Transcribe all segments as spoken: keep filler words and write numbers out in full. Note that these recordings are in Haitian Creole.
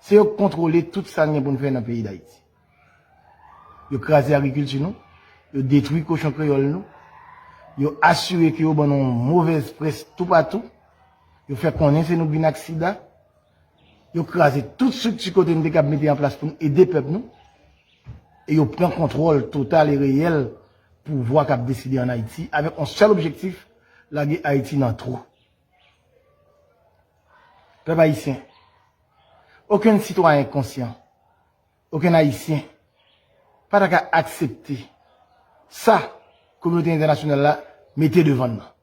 Se yo k kontwole tout sa n gen pou n fè nan peyi Dayiti. Yo kraze agrikilti nou, yo detwi kochon kreyòl nou, yo asire ke yo ban nou yon movèz près toupatou, yo fè konnen se nou k vin ak sida, yo kraze tout estrikti kote n te kab mete an plas pou n ede pèp nou, e yo pran kontwòl total e reyèl pouvwa k ap deside ann Ayiti, avèk yon sèl objektif, lage Ayiti nan twou. Pèp ayisyen, okenn sitwayen konsyan, okenn Ayisyen pa ta ka aksepte sa kominote entènasyonal la mete devan n nan.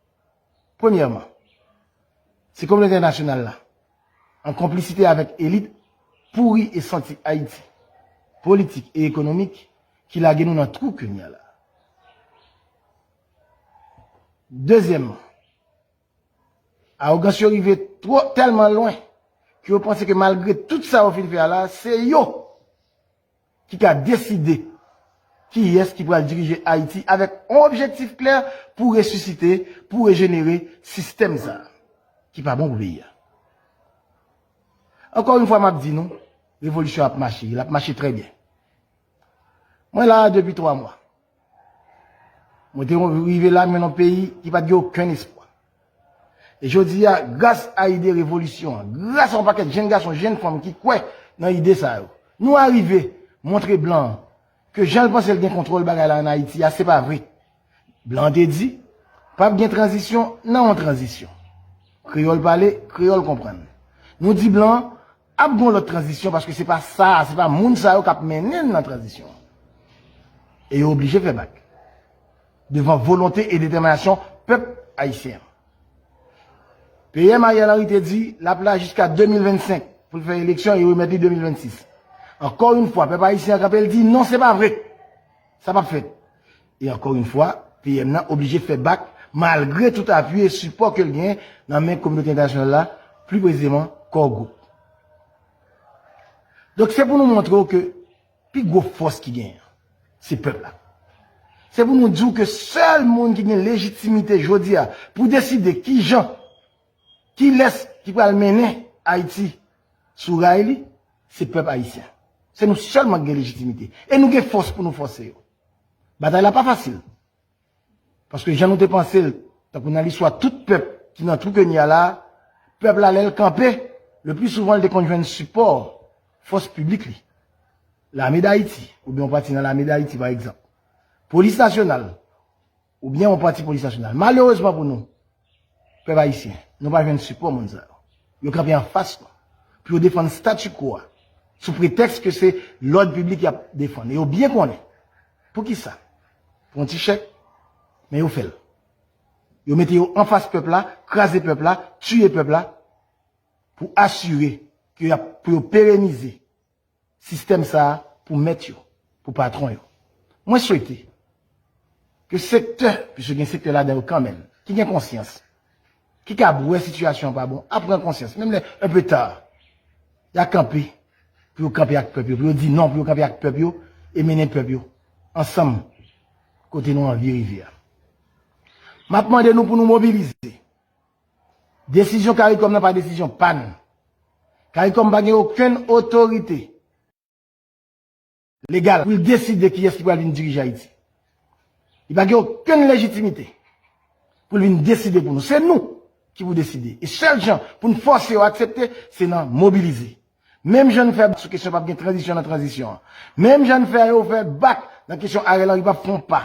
Premyèman, se kominote entènasyonal la, an konplisite avèk elit pouri e santi Ayiti, politik e ekonomik, ki lage nou nan twou ke n ye a la. Dezyèmman, awogans yo rive twò, tèlman lwen ke yo panse ke malgre tout sa yo fin fè a la, se yo ki ka deside kiyès ki pral dirije Ayiti avèk yon objektif klè pou resisite, pou rejenere sistèm sa a, ki pa bon pou peyi a. Ankò yon fwa, m ap di nou, revolisyon ap mache, l ap mache trè byen. Mwen la a depi twa mwa. Mwen te rive la, mwen nan peyi ki pa t gen okenn espwa. E jodi a, gras a ide revolisyon an, gras a yon pakèt jenn gason, jenn fanm ki kwè nan ide sa yo, nou arive montre blan an ke jan l panse l gen kontwòl bagay la ann Ayiti a, se pa vre. Blan an te di, p ap gen tranzisyon nan yon tranzisyon. Kreyòl pale, kreyòl konprann. Nou di blan an, ap gen yon lòt tranzisyon, paske se pa sa, se pa moun sa yo k ap mennen n nan tranzisyon an. E yo oblije fè bak devan volonte e detèminasyon pèp ayisyen an. P M Ariel Henry te di l ap la jiska de mil vennsenk pou l fè eleksyon e remèt li de mil vennsis. Ankò yon fwa, pèp ayisyen an kanpe, l di non, se pa vre. Sa p ap fèt. E ankò yon fwa, P M nan oblije fè bak, malgre tout apui e sipò ke l genyen nan men kominote entènasyonal la, pli presizeman Core Group. Donk, se pou nou montre w ke pi gwo fòs ki genyen an, se pèp la. Se pou nou di w ke sèl moun ki gen lejitimite jodi a pou deside kijan, kilès ki pral mennen Ayiti sou ray li, se pèp ayisyen. Se nou sèlman ki gen lejitimite. E nou gen fòs pou nou fòse yo. Batay la pa fasil. Paske jan nou te panse l, tankou nan listwa tout pèp ki nan twou ke n ye a la, pèp la, lè l kanpe, le pli souvan, l te konn jwenn sipò fòs piblik li. Lame Dayiti, oubyen yon pati nan Lame Dayiti, pa egzanp. Polis nasyonal, oubyen yon pati polis nasyonal. Malerezman pou nou, pèp ayisyen, nou pa jwenn sipò moun sa yo. Yo kanpe anfas nou pou yo defann statu quo a, sou pretèks ke se lòd piblik y ap defann. E yo byen konnen. Poukisa? Pou yon ti chèk, men yo fè l. Yo mete yo anfas pèp la, kraze pèp la, tiye pèp la, pou asire ke y ap, pou yo perenize sistèm sa a pou mèt yo, pou patwon yo. Mwen swete ke sektè, piske gen sektè ladan yo kanmenm, ki gen konsyans, ki kab wè sitiyasyon an pa bon, a pran konsyans, menm lè un peu tard, y a kanpe, pou yo kanpe ak pèp yo, pou yo di non, pou yo kanpe ak pèp yo, e mennen pèp yo ansanm kote nou anvi rive a. M ap mande nou pou nou mobilize. Desizyon Caricom nan pa desizyon pa n. Caricom pa gen okenn otorite legal pou l deside kiyès ki pral vin dirije Ayiti. Li pa gen okenn lejitimite pou l vin deside pou nou. Se nou ki pou deside. E sèl jan pou n fòse yo aksepte, se nan mobilize. Menm jan n fè sou kesyon p ap gen tranzisyon nan tranzisyon an. Menm jan n fè yo fè bak nan kesyon Ariel Henry p ap fè yon pa.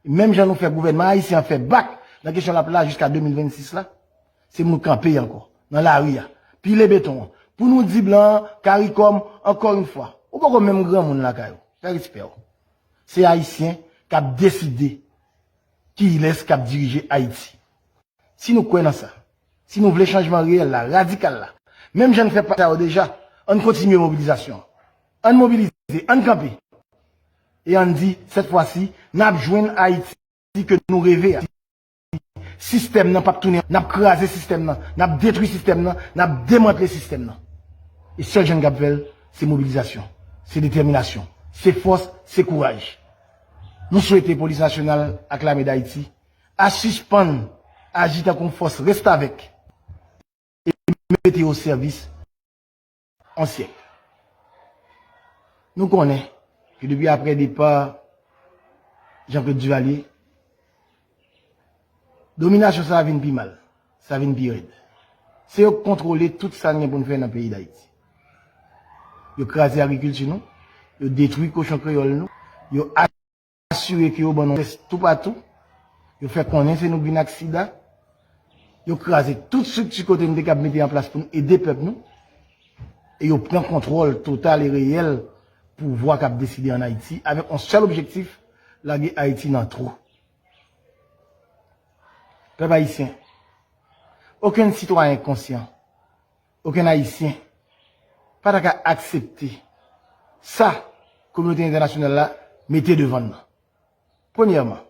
Menm jan nou fè gouvènman ayisyen an fè bak nan kesyon l ap la jiska de mil vennsis la, se pou nou kanpe ankò nan lari a, pile beton an, pou nou di blan an, Caricom, ankò yon fwa, ou poko menm granmoun lakay ou, fè respè w. Se Ayisyen k ap deside kilès k ap dirije Ayiti. Si nou kwè nan sa, si nou vle chanjman reyèl la, radikal la, menm jan n fè pa sa yo deja, ann kontinye mobilizasyon an. Ann mobilize, ann kanpe. E ann di, sèt fwa si, n ap jwenn Ayiti ke nou reve a. Sistèm nan p ap tounen, n ap kraze sistèm nan, n ap detwi sistèm nan, n ap demantle sistèm nan. E sèl jan n kab fè l, se mobilizasyon, se detèminasyon, se fòs, se kouraj. Nou swete Polis Nasyonal ak Lame Dayiti a sispann aji tankou yon fòs restavèk e mete yo o sèvis yon syèk. Nou konnen ke depi aprè depa Jean-Claude Duvalier, dominasyon sa a vin pi mal, sa vin pi rèd. Se yo k kontwole tout sa n gen pou n fè nan peyi Dayiti. Yo kraze agrikilti nou, yo detwi kochon kreyòl nou, yo asire ke yo ban nou pès toupatou, yo fè konnen se nou k vin ak sida, yo kraze tout estrikti kote n te kab mete an plas pou n ede pèp nou, e yo pran kontwòl total e reyèl pouvwa k ap deside ann Ayiti, avèk yon sèl objektif, lage Ayiti nan twou. Pèp ayisyen, okenn sitwayen konsyan, okenn Ayisyen pa ta ka aksepte sa kominote entènasyonal la mete devan n nan. Premyèman,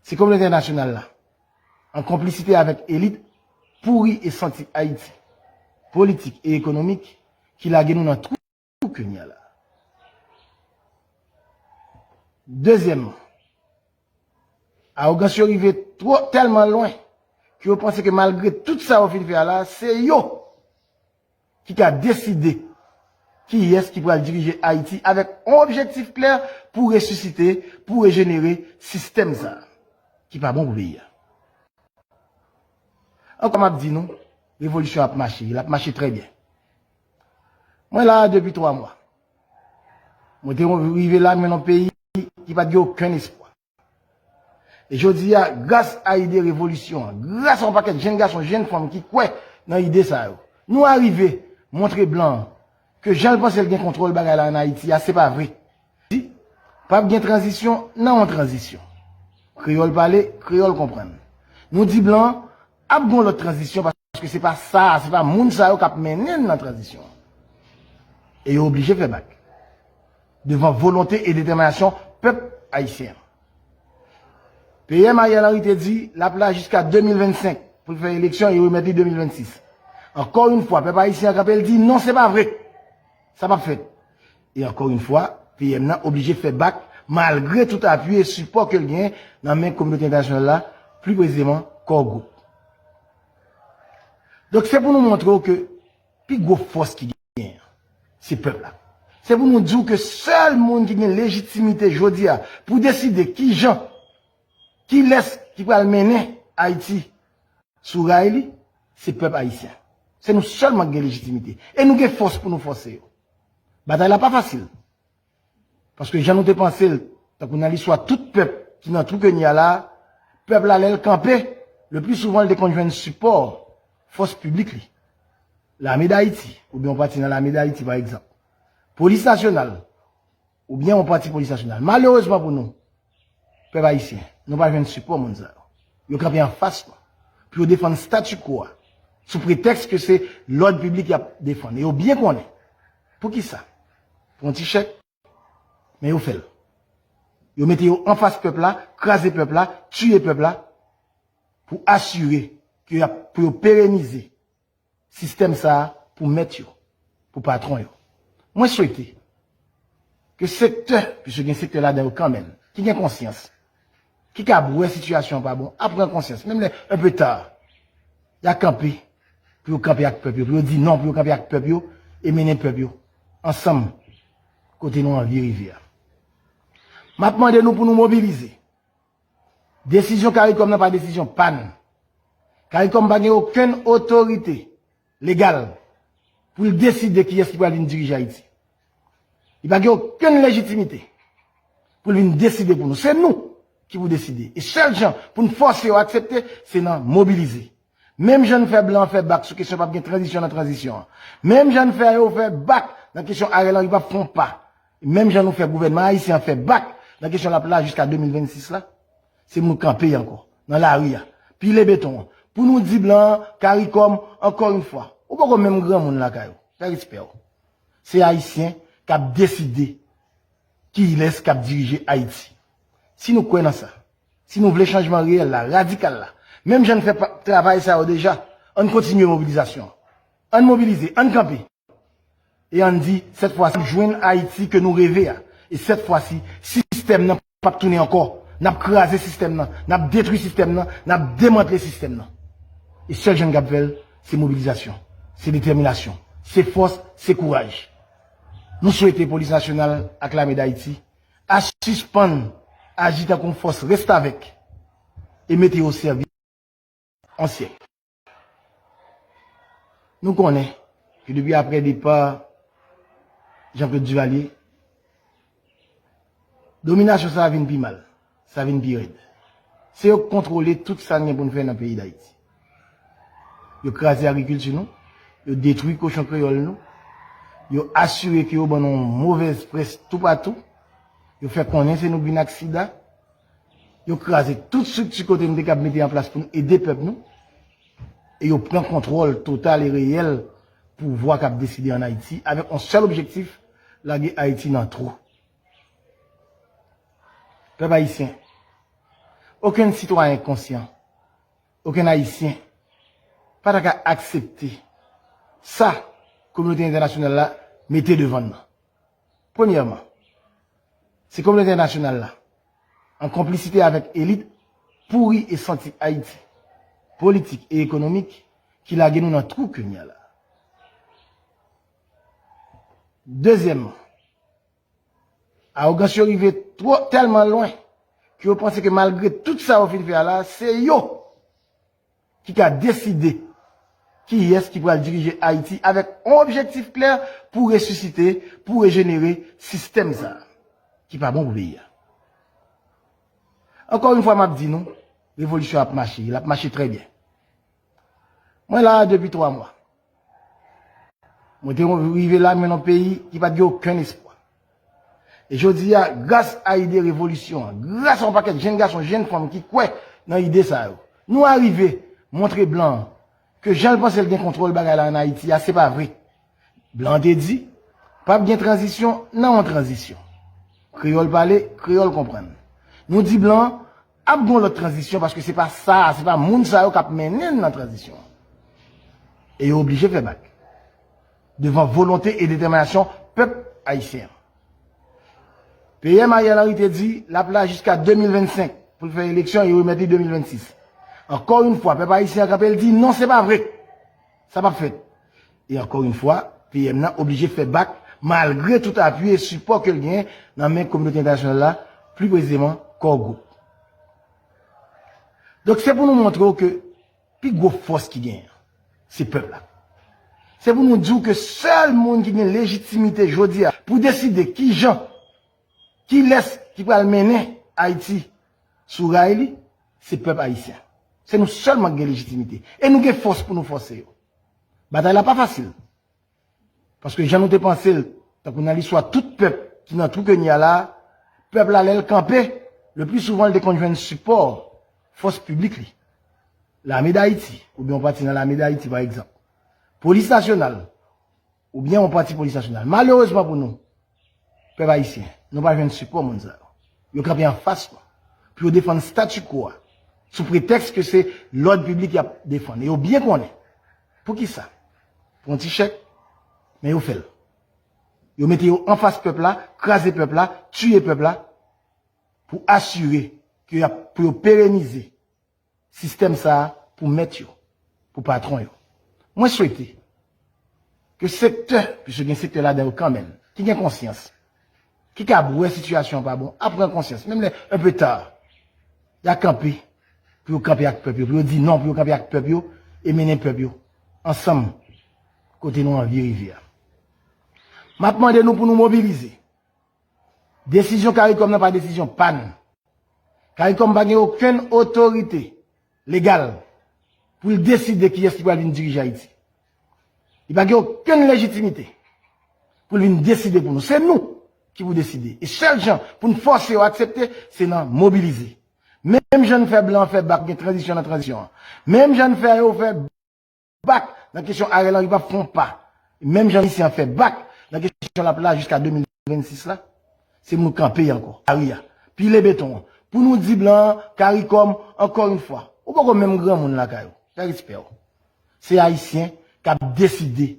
se kominote entènasyonal la, an konplisite avèk elit pouri e santi Ayiti, politik e ekonomik, ki lage nou nan twou kounye a la. Dezyèmman, awogans yo rive twò, tèlman lwen, ke yo panse ke malgre tout sa yo fin fè a la, se yo ki ka deside kiyès ki pral dirije Ayiti avèk yon objektif klè pou resisite, pou rejenere sistèm sa a, ki pa bon pou peyi a. Ankò m ap di nou, revolisyon ap mache, l ap mache trè byen. Mwen la a depi twa mwa. Mwen te rive la, mwen nan peyi ki pa t gen okenn espwa. E jodi a, gras a ide revolisyon an, gras a yon pakèt jenn gason, jenn fanm ki kwè nan ide sa yo, nou arive montre blan an ke jan l panse l gen kontwòl bagay la ann Ayiti a, se pa vre. Di, p ap gen tranzisyon nan yon tranzisyon. Kreyòl pale, kreyòl konprann. Nou di blan an, ap gen yon lòt tranzisyon paske se pa sa, se pa moun sa yo k ap mennen n nan tranzisyon an. E yo oblije fè bak devan volonte e detèminasyon pèp ayisyen an. P M Ariel Henry te di l ap la jiska de mil vennsenk pou l fè eleksyon e remèt li de mil vennsis. Ankò yon fwa, pèp ayisyen an kanpe, l di non, se pa vre. Sa p ap fèt. E ankò yon fwa, P M nan oblije fè bak malgre tout apui e sipò ke l genyen nan men kominote entènasyonal la, pli presizeman Core Group. Donk, se pou nou montre w ke pi gwo fòs ki genyen an, se pèp la. Se pou nou di w ke sèl moun ki gen lejitimite jodi a pou deside kijan, kilès ki pral mennen Ayiti sou ray li, se pèp ayisyen. Se nou sèlman ki gen lejitimite. E nou gen fòs pou nou fòse yo. Batay la pa fasil. Paske jan nou te panse l, tankou nan listwa tout pèp ki nan twou ke n ye a la a, pèp la, lè l kanpe, le pli souvan l te konn jwenn sipò fòs piblik li. Lame Dayiti, oubyen yon pati nan Lame Dayiti, pa egzanp. Polis nasyonal, oubyen yon pati polis nasyonal. Malerezman pou nou, pèp ayisyen, nou pa jwenn sipò moun sa yo. Yo kanpe anfas nou pou yo defann statu quo a, sou pretèks ke se lòd piblik y ap defann. E yo byen konnen. Poukisa? Pou yon ti chèk, men yo fè l. Yo mete yo anfas pèp la, kraze pèp la, tiye pèp la, pou asire ke y ap, pou yo perenize sistèm sa a pou mèt yo, pou patwon yo. Mwen swete ke sektè, piske gen sektè ladan yo kanmenm, ki gen konsyans, ki kab wè sitiyasyon an pa bon, ap pran konsyans, menm lè un peu tard, y a kanpe, pou yo kanpe ak pèp yo, pou yo di non, pou yo kanpe ak pèp yo, e mennen pèp yo ansanm kote nou anvi rive a. M ap mande nou pou nou mobilize. Desizyon CARICOM nan pa desizyon pa n. CARICOM pa gen okenn otorite legal pou l deside kiyès ki pral vin dirije Ayiti. Li pa gen okenn lejitimite pou l vin deside pou nou. Se nou ki pou deside. E sèl jan pou n fòse yo aksepte, se nan mobilize. Menm jan n fè blan an fè bak sou kesyon p ap gen tranzisyon nan tranzisyon an. Menm jan n fè yo fè bak nan kesyon Ariel Henry p ap fè yon pa. Menm jan nou fè gouvènman ayisyen an fè bak nan kesyon l ap la jiska de mil vennsis la, se pou nou kanpe ankò nan lari a, pile beton an, pou nou di blan an, CARICOM, ankò yon fwa, ou poko menm granmoun lakay ou, fè respè w. Se Ayisyen k ap deside kilès k ap dirije Ayiti. Si nou kwè nan sa, si nou vle chanjman reyèl la, radikal la, menm jan n fè pa, travay sa yo deja, ann kontinye mobilizasyon an. Ann mobilize, ann kanpe. E ann di, sèt fwa si, n ap jwenn Ayiti ke nou reve a. E sèt fwa si, sistèm nan p ap tounen ankò. N ap kraze sistèm nan, n ap detwi sistèm nan, n ap demantle sistèm nan. E sèl jan n kab fè l, se mobilizasyon, se detèminasyon, se fòs, se kouraj. Nou swete Polis Nasyonal ak Lame Dayiti a sispann aji tankou yon fòs restavèk e mete yo o sèvis an syèk. Nou konnen ke depi aprè depa Jean-Claude Duvalier, dominasyon sa a vin pi mal, sa vin pi rèd. Se yo k kontwole tout sa n gen pou n fè nan peyi Dayiti. Yo kraze agrikilti nou, yo detwi kochon kreyòl nou, yo asire ke yo ban nou yon movèz près toupatou, yo fè konnen se nou k vin ak sida, yo kraze tout estrikti kote nou te kab mete an plas pou n ede pèp nou, e yo pran kontwòl total e reyèl pouvwa k ap deside ann Ayiti avèk yon sèl objektif, lage Ayiti nan twou. Pèp ayisyen, okenn sitwayen konsyan, okenn Ayisyen pa ta ka aksepte sa kominote entènasyonal la mete devan n nan. Premyèman, se kominote entènasyonal la, an konplisite avèk elit pouri e santi Ayiti, politik e ekonomik, ki lage nou nan twou ke n ye a la. Dezyèmman, awogans yo rive twò, tèlman lwen ke yo panse ke malgre tout sa yo fin fè a la, se yo ki ka deside kiyès ki pral dirije Ayiti avèk yon objektif klè pou resisite, pou rejenere sistèm sa a, ki pa bon pou peyi a. Ankò yon fwa, m ap di nou, revolisyon ap mache, l ap mache trè byen. Mwen la a depi twa mwa. Mwen te rive la, mwen nan peyi ki pa t gen okenn espwa. E jodi a, gras a ide revolisyon an, gras a yon pakèt jenn gason, jenn fanm ki kwè nan ide sa yo, nou arive montre blan an ke jan l panse l gen kontwòl bagay la ann Ayiti a, se pa vre. Blan an te di, p ap gen tranzisyon nan yon tranzisyon. Kreyòl pale, kreyòl konprann. Nou di blan an, ap gen yon lòt tranzisyon, paske se pa sa, se pa moun sa yo k ap mennen n nan tranzisyon an. E yo oblije fè bak devan volonte e detèminasyon pèp ayisyen an. P M Ariel Henry te di l ap la jiska de mil vennsenk pou l fè eleksyon e remèt li de mil vennsis. Ankò yon fwa, pèp ayisyen an kanpe, l di non, se pa vre. Sa p ap fèt. E ankò yon fwa, P M nan oblije fè bak malgre tout apui e sipò ke l genyen nan men kominote entènasyonal la, pli presizeman Core Group. Donk, se pou nou montre w ke pi gwo fòs ki genyen an, se pèp la. Se pou nou di w ke sèl moun ki gen lejitimite jodi a pou deside kijan, kilès ki pral mennen Ayiti sou ray li, se pèp ayisyen. Se nou sèlman ki gen lejitimite. E nou gen fòs pou nou fòse yo. Batay la pa fasil. Paske jan nou te panse l, tankou nan listwa tout pèp ki nan twou ke n ye a la, pèp la, lè l kanpe, le pli souvan, l te konn jwenn sipò fòs piblik li. Lame Dayiti, oubyen yon pati nan Lame Dayiti, pa egzanp. Polis Nasyonal, oubyen yon pati Polis Nasyonal. Malerezman pou nou, pèp ayisyen, nou pa jwenn sipò moun sa yo. Yo kanpe anfas nou, pou yo defann statu quo a, sou pretèks ke se lòd piblik y ap defann. E yo byen konnen. Poukisa? Pou yon ti chèk, men yo fè l. Yo mete yo anfas pèp la, kraze pèp la, tiye pèp la, pou asire ke y ap, pou yo perenize sistèm sa a pou mèt yo, pou patwon yo. Mwen swete ke sektè, piske gen sektè ladan yo kanmenm, ki gen konsyans, ki kab wè sitiyasyon an pa bon, ap pran konsyans, menm lè un peu tard, y a kanpe, pou yo kanpe ak pèp yo, pou yo di non, pou yo kanpe ak pèp yo, e mennen pèp yo ansanm kote nou anvi rive a. M ap mande nou pou nou mobilize. Desizyon Caricom nan pa desizyon pa n. Caricom pa gen okenn otorite legal pou l deside kiyès ki pral vin dirije Ayiti. Li pa gen okenn lejitimite pou l vin deside pou nou. Se nou ki pou deside. E sèl jan pou n fòse yo aksepte, se nan mobilize. Menm jan n fè blan an fè bak, gen tranzisyon nan tranzisyon an. Menm jan n fè yo fè bak nan kesyon Ariel Henry p ap fè yon pa. Menm jan Ayisyen an fè bak nan kesyon l ap la jiska de mil vennsis la, se pou nou kanpe ankò, lari a, pile beton an, pou nou di blan an, Caricom, ankò yon fwa, ou poko menm granmoun lakay ou, fè respè w. Se Ayisyen k ap deside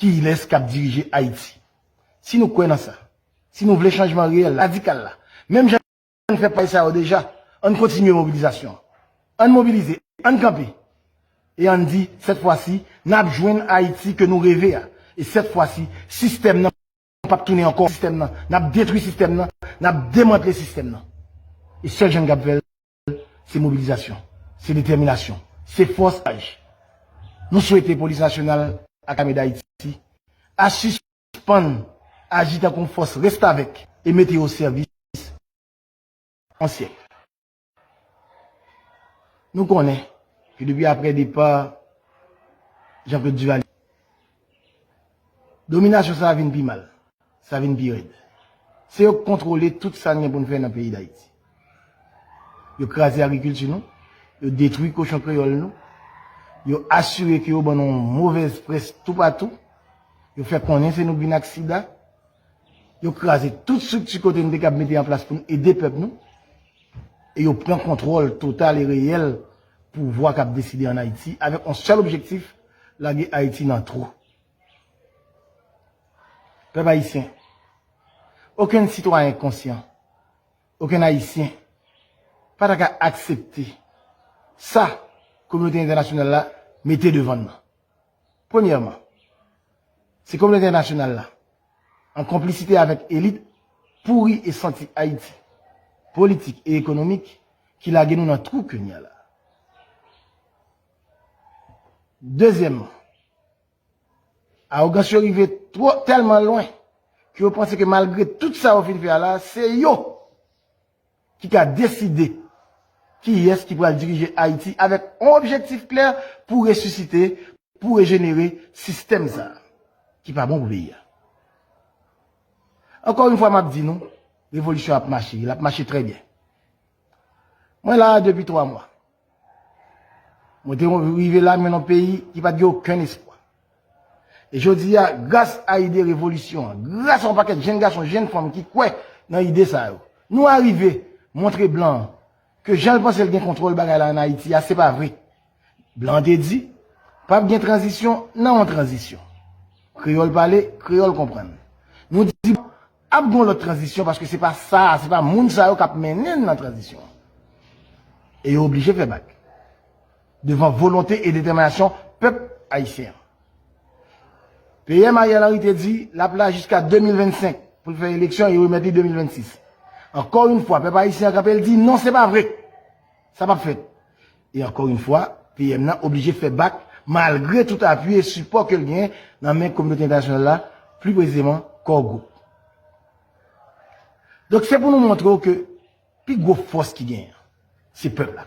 kilès k ap dirije Ayiti. Si nou kwè nan sa, si nou vle chanjman reyèl, radikal la, menm jan n fè pay sa yo deja, ann kontinye mobilizasyon an. Ann mobilize, ann kanpe. E ann di, sèt fwa si, n ap jwenn Ayiti ke nou reve a. E sèt fwa si, sistèm nan p ap tounen ankò sistèm nan. N ap detwi sistèm nan, n ap demantle sistèm nan. E sèl jan n kab fè l, se mobilizasyon, se detèminasyon, se fòs. Nou swete Polis Nasyonal ak Lame d Ayiti a sispann aji tankou yon fòs restavèk e mete yo o sèvis yon syèk. Nou konnen ke depi aprè depa Jean-Claude Duvalier, dominasyon sa a vin pi mal, sa vin pi rèd. Se yo k kontwole tout sa n gen pou n fè nan peyi Dayiti. Yo kraze agrikilti nou, yo detwi kochon kreyòl nou, yo asire ke yo ban nou yon movèz près toupatou, yo fè konnen se nou k vin ak sida, yo kraze tout estrikti kote n te kab mete an plas pou n ede pèp nou, e yo pran kontwòl total e reyèl pouvwa k ap deside ann Ayiti avèk yon sèl objektif, lage Ayiti nan twou. Pèp ayisyen, okenn sitwayen konsyan, okenn Ayisyen pa ta ka aksepte sa kominote entènasyonal la mete devan n nan. Premyèman, se kominote entènasyonal la, an konplisite avèk elit pouri e santi Ayiti, politik e ekonomik, ki lage nou nan twou ke n ye a la. Dezyèmman, awogans yo rive twò, tèlman lwen ke yo panse ke malgre tout sa yo fin fè a la, se yo ki ka deside kiyès ki pral dirije Ayiti avèk yon objektif klè pou resisite, pou rejenere sistèm sa a ki pa bon pou peyi a. Ankò yon fwa, m ap di nou, revolisyon ap mache, l ap mache trè byen. Mwen la a depi twa mwa. Mwen te rive la, men nan peyi ki pa t gen okenn espwa. E jodi a, gras a ide revolisyon an, gras a yon pakèt jenn gason, jenn fanm ki kwè nan ide sa yo, nou arive montre blan an ke jan l panse l gen kontwòl bagay la ann Ayiti a, se pa vre. Blan an te di, p ap gen tranzisyon nan yon tranzisyon. Kreyòl pale, kreyòl konprann. Nou di, ap gen yon lòt tranzisyon paske se pa sa, se pa moun sa yo k ap mennen n nan tranzisyon an. E yo oblije fè bak devan volonte e detèminasyon pèp ayisyen an. P M Ariel Henry te di l ap la jiska de mil vennsenk pou l fè eleksyon e remèt li de mil vennsis. Ankò yon fwa, pèp ayisyen an kanpe, l di non, se pa vre. Sa p ap fèt. E ankò yon fwa, P M nan oblije fè bak malgre tout apui e sipò ke l genyen nan men kominote entènasyonal la, pli presizeman Core Group. Donk, se pou nou montre w ke pi gwo fòs ki genyen an, se pèp la.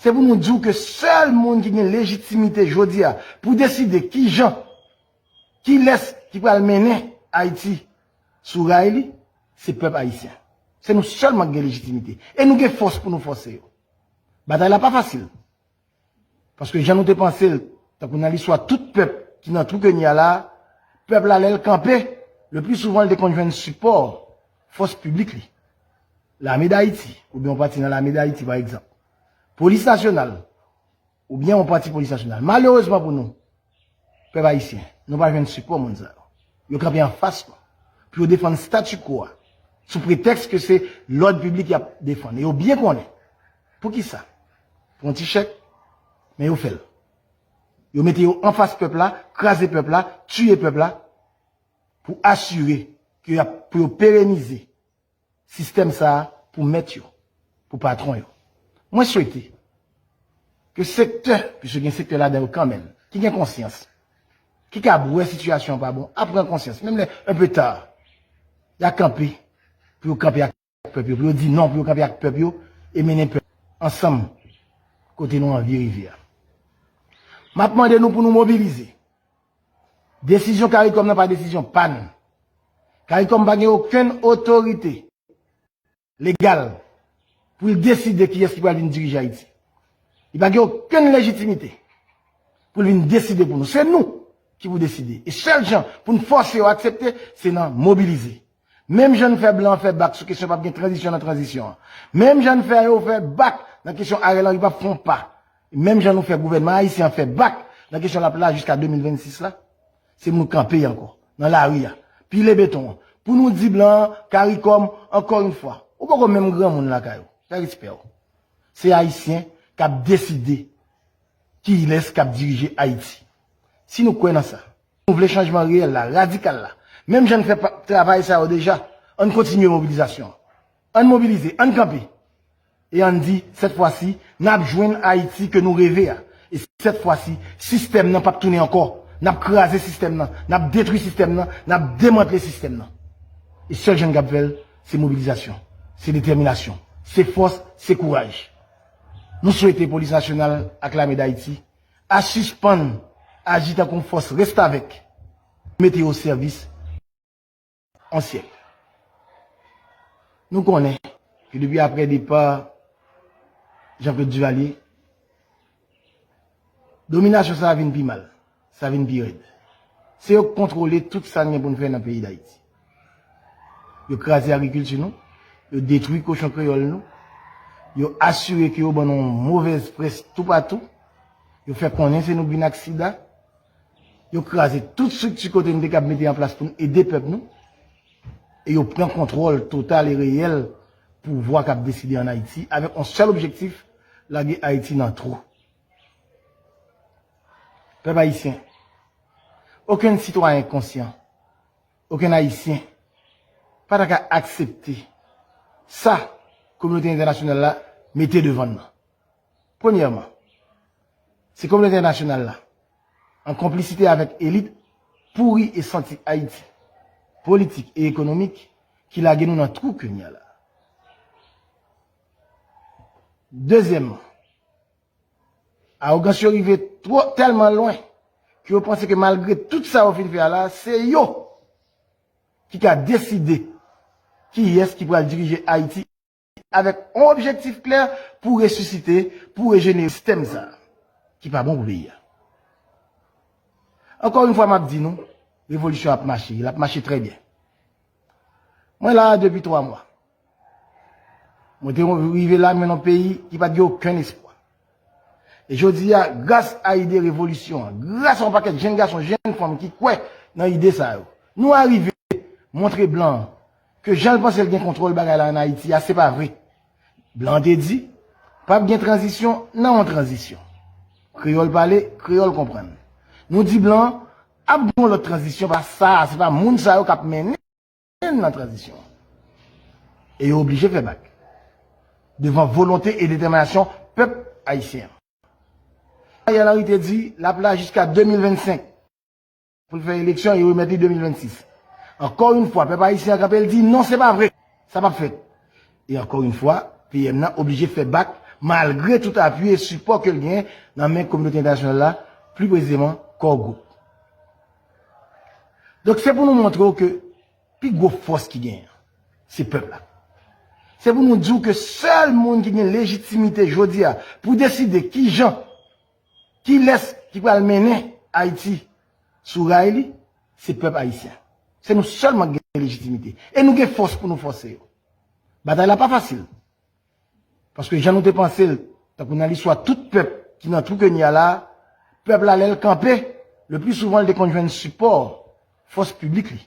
Se pou nou di w ke sèl moun ki gen lejitimite jodi a pou deside kijan, kilès ki pral mennen Ayiti sou ray li, se pèp ayisyen. Se nou sèlman ki gen lejitimite. E nou gen fòs pou nou fòse yo. Batay la pa fasil. Paske jan nou te panse l, tankou nan listwa tout pèp ki nan twou ke n ye a la, pèp la, lè l kanpe, le pli souvan l te konn jwenn sipò fòs piblik li. Lame d Ayiti, oubyen yon pati nan Lame d Ayiti, pa egzanp. Polis Nasyonal, oubyen yon pati Polis Nasyonal. Malerezman pou nou, pèp ayisyen, nou pa jwenn sipò moun sa yo. Yo kanpe anfas nou pou yo defann statu quo a, sou pretèks ke se lòd piblik y ap defann. E yo byen konnen. Poukisa? Pou yon ti chèk, men yo fè l. Yo mete yo anfas pèp la, kraze pèp la, tiye pèp la, pou asire ke y ap, pou yo perenize sistèm sa a pou mèt yo, pou patwon yo. Mwen swete ke sektè, piske gen sektè ladan yo kanmenm, ki gen konsyans, ki kab wè sitiyasyon an pa bon, a pran konsyans, menm lè un peu tard, y a kanpe, pou yo kanpe ak pèp yo, pou yo di non, pou yo kanpe ak pèp yo, e mennen pèp ansanm kote nou anvi rive a. M ap mande nou pou nou mobilize. Desizyon Caricom nan pa desizyon pa n. Caricom pa gen okenn otorite legal pou l deside kiyès ki pral vin dirije Ayiti. Li pa gen okenn lejitimite pou l vin deside pou nou. Se nou ki pou deside. E sèl jan pou n fòse yo aksepte, se nan mobilize. Menm jan n fè blan an fè bak sou kesyon p ap gen tranzisyon nan tranzisyon an. Menm jan n fè yo fè bak nan kesyon Ariel Henry p ap fè yon pa. Menm jan nou fè gouvènman ayisyen an fè bak nan kesyon l ap la jiska de mil vennsis la, se pou nou kanpe ankò nan lari a, pile beton an, pou nou di blan an, Caricom, ankò yon fwa, ou poko menm granmoun lakay ou. Fè respè w. Se Ayisyen k ap deside kilès k ap dirije Ayiti. Si nou kwè nan sa, nou vle chanjman reyèl la, radikal la, Menm jan n fè pa- travay sa yo deja, ann kontinye mobilizasyon an. Ann mobilize, ann kanpe. E ann di, sèt fwa si, n ap jwenn Ayiti ke nou reve a. E sèt fwa si, sistèm nan p ap tounen ankò. N ap kraze sistèm nan, n ap detwi sistèm nan, n ap demantle sistèm nan. E sèl jan n kab fè l, se mobilizasyon, se detèminasyon, se fòs, se kouraj. Nou swete Polis Nasyonal ak Lame d Ayiti a sispann aji tankou yon fòs restavèk, mete yo o sèvis yon syèk. Nou konnen ke depi apre depa Jean-Claude Duvalier, dominasyon sa a vin pi mal, sa vin pi rèd. Se yo k kontwole tout sa n gen pou n fè nan peyi Dayiti. Yo kraze agrikilti nou, yo detwi kochon kreyòl nou, yo asire ke yo ban nou yon movèz près toupatou, yo fè konnen se nou k vin ak sida, yo kraze tout estrikti kote n te kab mete an plas pou n ede pèp nou, e yo pran kontwòl total e reyèl pouvwa k ap deside ann Ayiti avèk yon sèl objektif, lage Ayiti nan twou. Pèp ayisyen, okenn sitwayen konsyan, okenn Ayisyen pa ta ka aksepte sa kominote entènasyonal la mete devan n nan. Premyèman, se kominote entènasyonal la, an konplisite avèk elit pouri e santi Ayiti, politik e ekonomik, ki lage nou nan twou ke n ye a la. Dezyèmman, awogans yo rive twò, tèlman lwen, ke yo panse ke malgre tout sa yo fin fè a la, se yo ki ka deside kiyès ki pral dirije Ayiti avèk yon objektif klè pou resisite, pou rejenere sistèm sa a, ki pa bon pou peyi a. Ankò yon fwa, m ap di nou, revolisyon ap mache, l ap mache trè byen. Mwen la a depi twa mwa. Mwen te rive la, mwen nan peyi ki pa t gen okenn espwa. E jodi a, gras a ide revolisyon an, gras a yon pakèt jenn gason, jenn fanm ki kwè nan ide sa yo, nou arive montre blan an ke jan l panse l gen kontwòl bagay la ann Ayiti a, se pa vre. Blan an te di, p ap gen tranzisyon nan yon tranzisyon. Kreyòl pale, kreyòl konprann. Nou di blan an, ap gen yon lòt tranzisyon, pa sa a, se pa moun sa yo k ap mennen nan tranzisyon an. E yo oblije fè bak devan volonte e detèminasyon pèp ayisyen an. Ariel Henry te di l ap la jiska de mil vennsenk pou l fè eleksyon e remèt li de mil vennsis. Ankò yon fwa, pèp ayisyen an kanpe, l di non, se pa vre, sa p ap fèt. E ankò yon fwa, P M nan oblije fè bak malgre tout apui e sipò ke l genyen nan men kominote entènasyonal la, pli presizeman Core Group. Donk, se pou nou montre w ke pi gwo fòs ki genyen an, se pèp la. Se pou nou di w ke sèl moun ki gen lejitimite jodi a pou deside kijan, kilès ki pral mennen Ayiti sou ray li, se pèp ayisyen. Se nou sèlman ki gen lejitimite. E nou gen fòs pou nou fòse yo. Batay la pa fasil. Paske jan nou te panse l, tankou nan listwa tout pèp ki nan twou ke n ye a la, pèp la, lè l kanpe, le pli souvan, l te konn jwenn sipò fòs piblik li.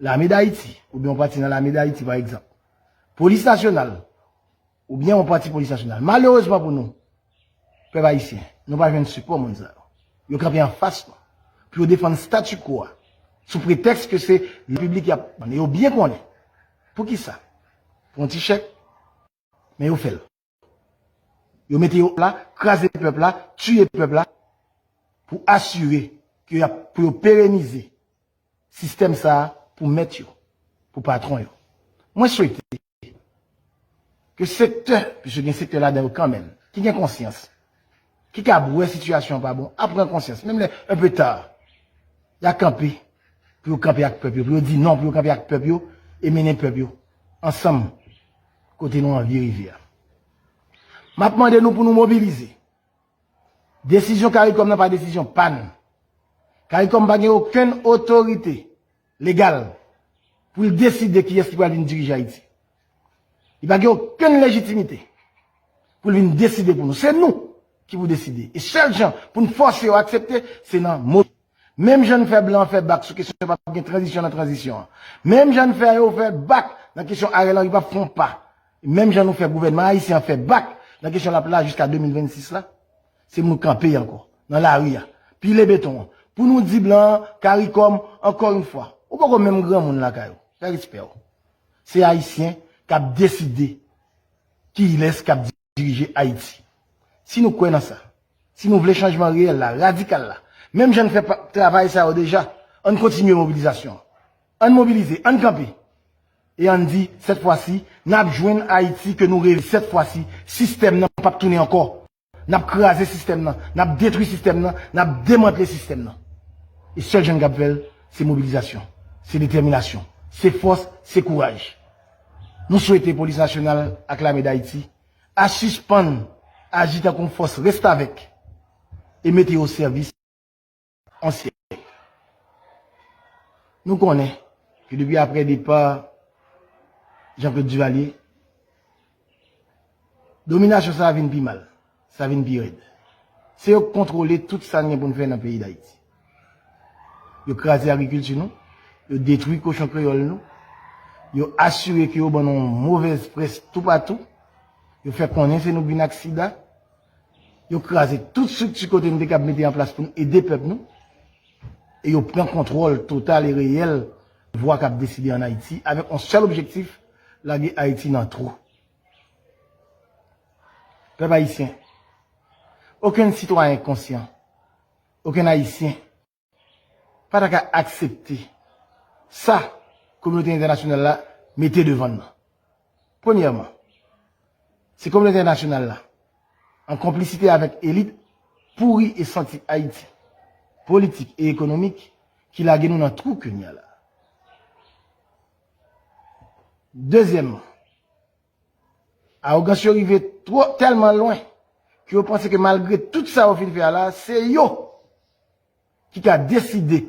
Lame d Ayiti, oubyen yon pati nan Lame d Ayiti, pa egzanp. Polis nasyonal, oubyen yon pati polis nasyonal. Malerezman pou nou, pèp ayisyen, nou pa jwenn sipò moun sa yo. Yo kanpe anfas nou pou yo defann statu quo a, sou pretèks ke se repiblik y ap defann. E yo byen konnen. Poukisa? Pou yon ti chèk, men yo fè l. Yo mete yo la, kraze pèp la, tiye pèp la, pou asire ke y ap, pou yo perenize sistèm sa a pou mèt yo, pou patwon yo. Mwen swete ke sektè, piske gen sektè ladan yo kanmenm, ki gen konsyans, ki kab wè sitiyasyon an pa bon, ap pran konsyans, menm lè un peu tard, y a kanpe, pou yo kanpe ak pèp yo, pou yo di non, pou yo kanpe ak pèp yo, e mennen pèp yo ansanm kote nou anvi rive a. M ap mande nou pou nou mobilize. Desizyon Karikòm nan pa desizyon pa n. Karikòm pa gen okenn otorite legal pou l deside kiyès ki pral vin dirije Ayiti. Li pa gen okenn lejitimite pou l vin deside pou nou. Se nou ki pou deside. E sèl jan pou n fòse yo aksepte, se nan mo. Menm jan n fè blan an fè bak sou kesyon pa gen tranzisyon nan tranzisyon an. Menm jan n fè yo fè bak nan kesyon Ariel Henry p ap fè yon pa. Menm jan nou fè gouvènman ayisyen an fè bak nan kesyon l ap la jiska de mil vennsis la. Se pou nou kanpe ankò nan lari a, pile beton an, pou nou di blan an, Karikòm, ankò yon fwa, ou poko menm granmoun lakay ou. Fè respè w. Se Ayisyen k ap deside kilès k ap dirije Ayiti. Si nou kwè nan sa, si nou vle chanjman reyèl la, radikal la, menm jan n fè pa- travay sa yo deja, ann kontinye mobilizasyon an. Ann mobilize, ann kanpe. E ann di, sèt fwa si, n ap jwenn Ayiti ke nou reve. Sèt fwa si, sistèm nan p ap tounen ankò. N ap kraze sistèm nan, n ap detwi sistèm nan, n ap demantle sistèm nan. E sèl jan n kab fè l, se mobilizasyon, se detèminasyon, se fòs, se kouraj. Nou swete Polis Nasyonal ak Lame Dayiti a sispann aji tankou yon fòs restavèk e mete yo o sèvis ansyen. Nou konnen ke depi aprè depa Jean-Claude Duvalier, dominasyon sa a vin pi mal, sa vin pi rèd. Se yo k kontwole tout sa n gen pou n fè nan peyi Dayiti. Yo kraze agrikilti nou, yo detwi kochon kreyòl nou, yo asire ke yo ban nou yon movèz près toupatou, yo fè konnen se nou k vin ak sida, yo kraze tout estrikti kote n te kab mete an plas pou n ede pèp nou, e yo pran kontwòl total e reyèl pouvwa k ap deside ann Ayiti avèk yon sèl objektif, lage Ayiti nan twou. Pèp ayisyen, okenn sitwayen konsyan, okenn Ayisyen pa ta ka aksepte sa kominote entènasyonal la mete devan n nan. Premyèman, se kominote entènasyonal la, an konplisite avèk elit pouri e santi Ayiti, politik e ekonomik, ki lage nou nan twou ke n ye a la. Dezyèmman, awogans yo rive twò, tèlman lwen ke yo panse ke malgre tout sa yo fin fè a la, se yo ki ka deside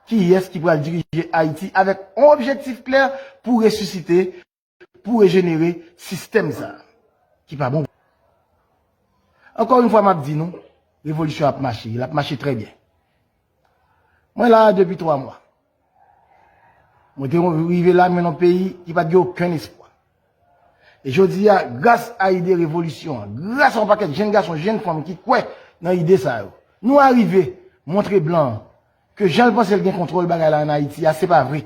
kiyès ki pral dirije Ayiti avèk yon objektif klè pou resisite, pou rejenere sistèm sa a ki pa bon. Ankò yon fwa, m ap di nou, revolisyon ap mache, l ap mache trè byen. Mwen la a depi twa mwa. Mwen te rive la, mwen nan peyi ki pa t gen okenn espwa. E jodi a, gras a ide revolisyon an, gras a yon pakèt jenn gason, jenn fanm ki kwè nan ide sa yo, nou arive montre blan an ke jan l panse l gen kontwòl bagay la ann Ayiti a, se pa vre.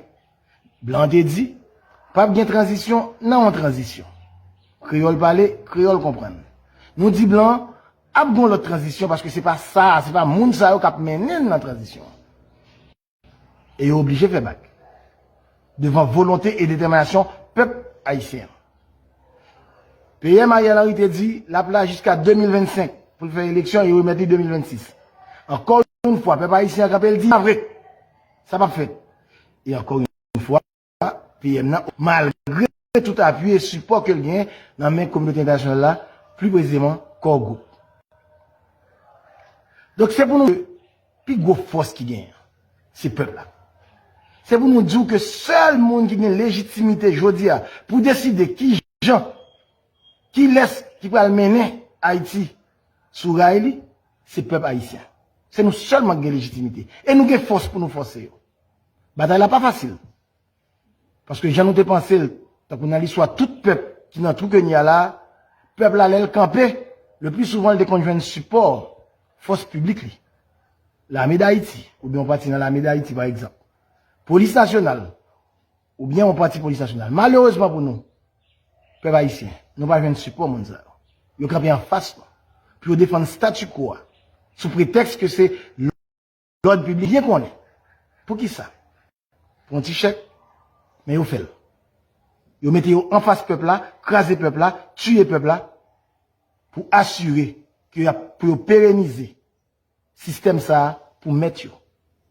Blan an te di, p ap gen tranzisyon nan yon tranzisyon. Kreyòl pale, kreyòl konprann. Nou di blan an, ap gen yon lòt tranzisyon paske se pa sa, se pa moun sa yo k ap mennen n nan tranzisyon an. E yo oblije fè bak devan volonte e detèminasyon pèp ayisyen an. P M Ariel Henry te di l ap la jiska de mil vennsenk pou l fè eleksyon e remèt li de mil vennsis. Ankò yon fwa, pèp ayisyen an kanpe, l di, pa vre, sa p ap fèt. E ankò yon fwa, P M nan, malgre tout apui e sipò ke l genyen nan men kominote entènasyonal la, pli presizeman Core Group. Donk, se pou nou, pi gwo fòs ki genyen, se pèp la. Se pou nou di w ke sèl moun ki gen lejitimite jodi a pou deside ki jan, kilès ki pral mennen Ayiti sou ray li, se pèp ayisyen. Se nou sèlman ki gen lejitimite. E nou gen fòs pou nou fòse yo. Batay la pa fasil. Paske jan nou te panse l, tankou nan listwa tout pèp ki nan twou ke n ye a la, pèp la, lè l kanpe, le pli souvan, l te konn jwenn sipò fòs piblik li. Lame Dayiti, oubyen yon pati nan Lame Dayiti, pa egzanp. Polis Nasyonal, oubyen yon pati Polis Nasyonal. Malerezman pou nou, pèp ayisyen, nou pa jwenn sipò moun sa yo. Yo kanpe anfas nou pou yo defann statu quo a, sou pretèks ke se lòd piblik. Byen konnen. Poukisa? Pou yon ti chèk, men yo fè l. Yo mete yo anfas pèp la, kraze pèp la, tiye pèp la, pou asire ke y ap, pou yo perenize sistèm sa a pou mèt yo,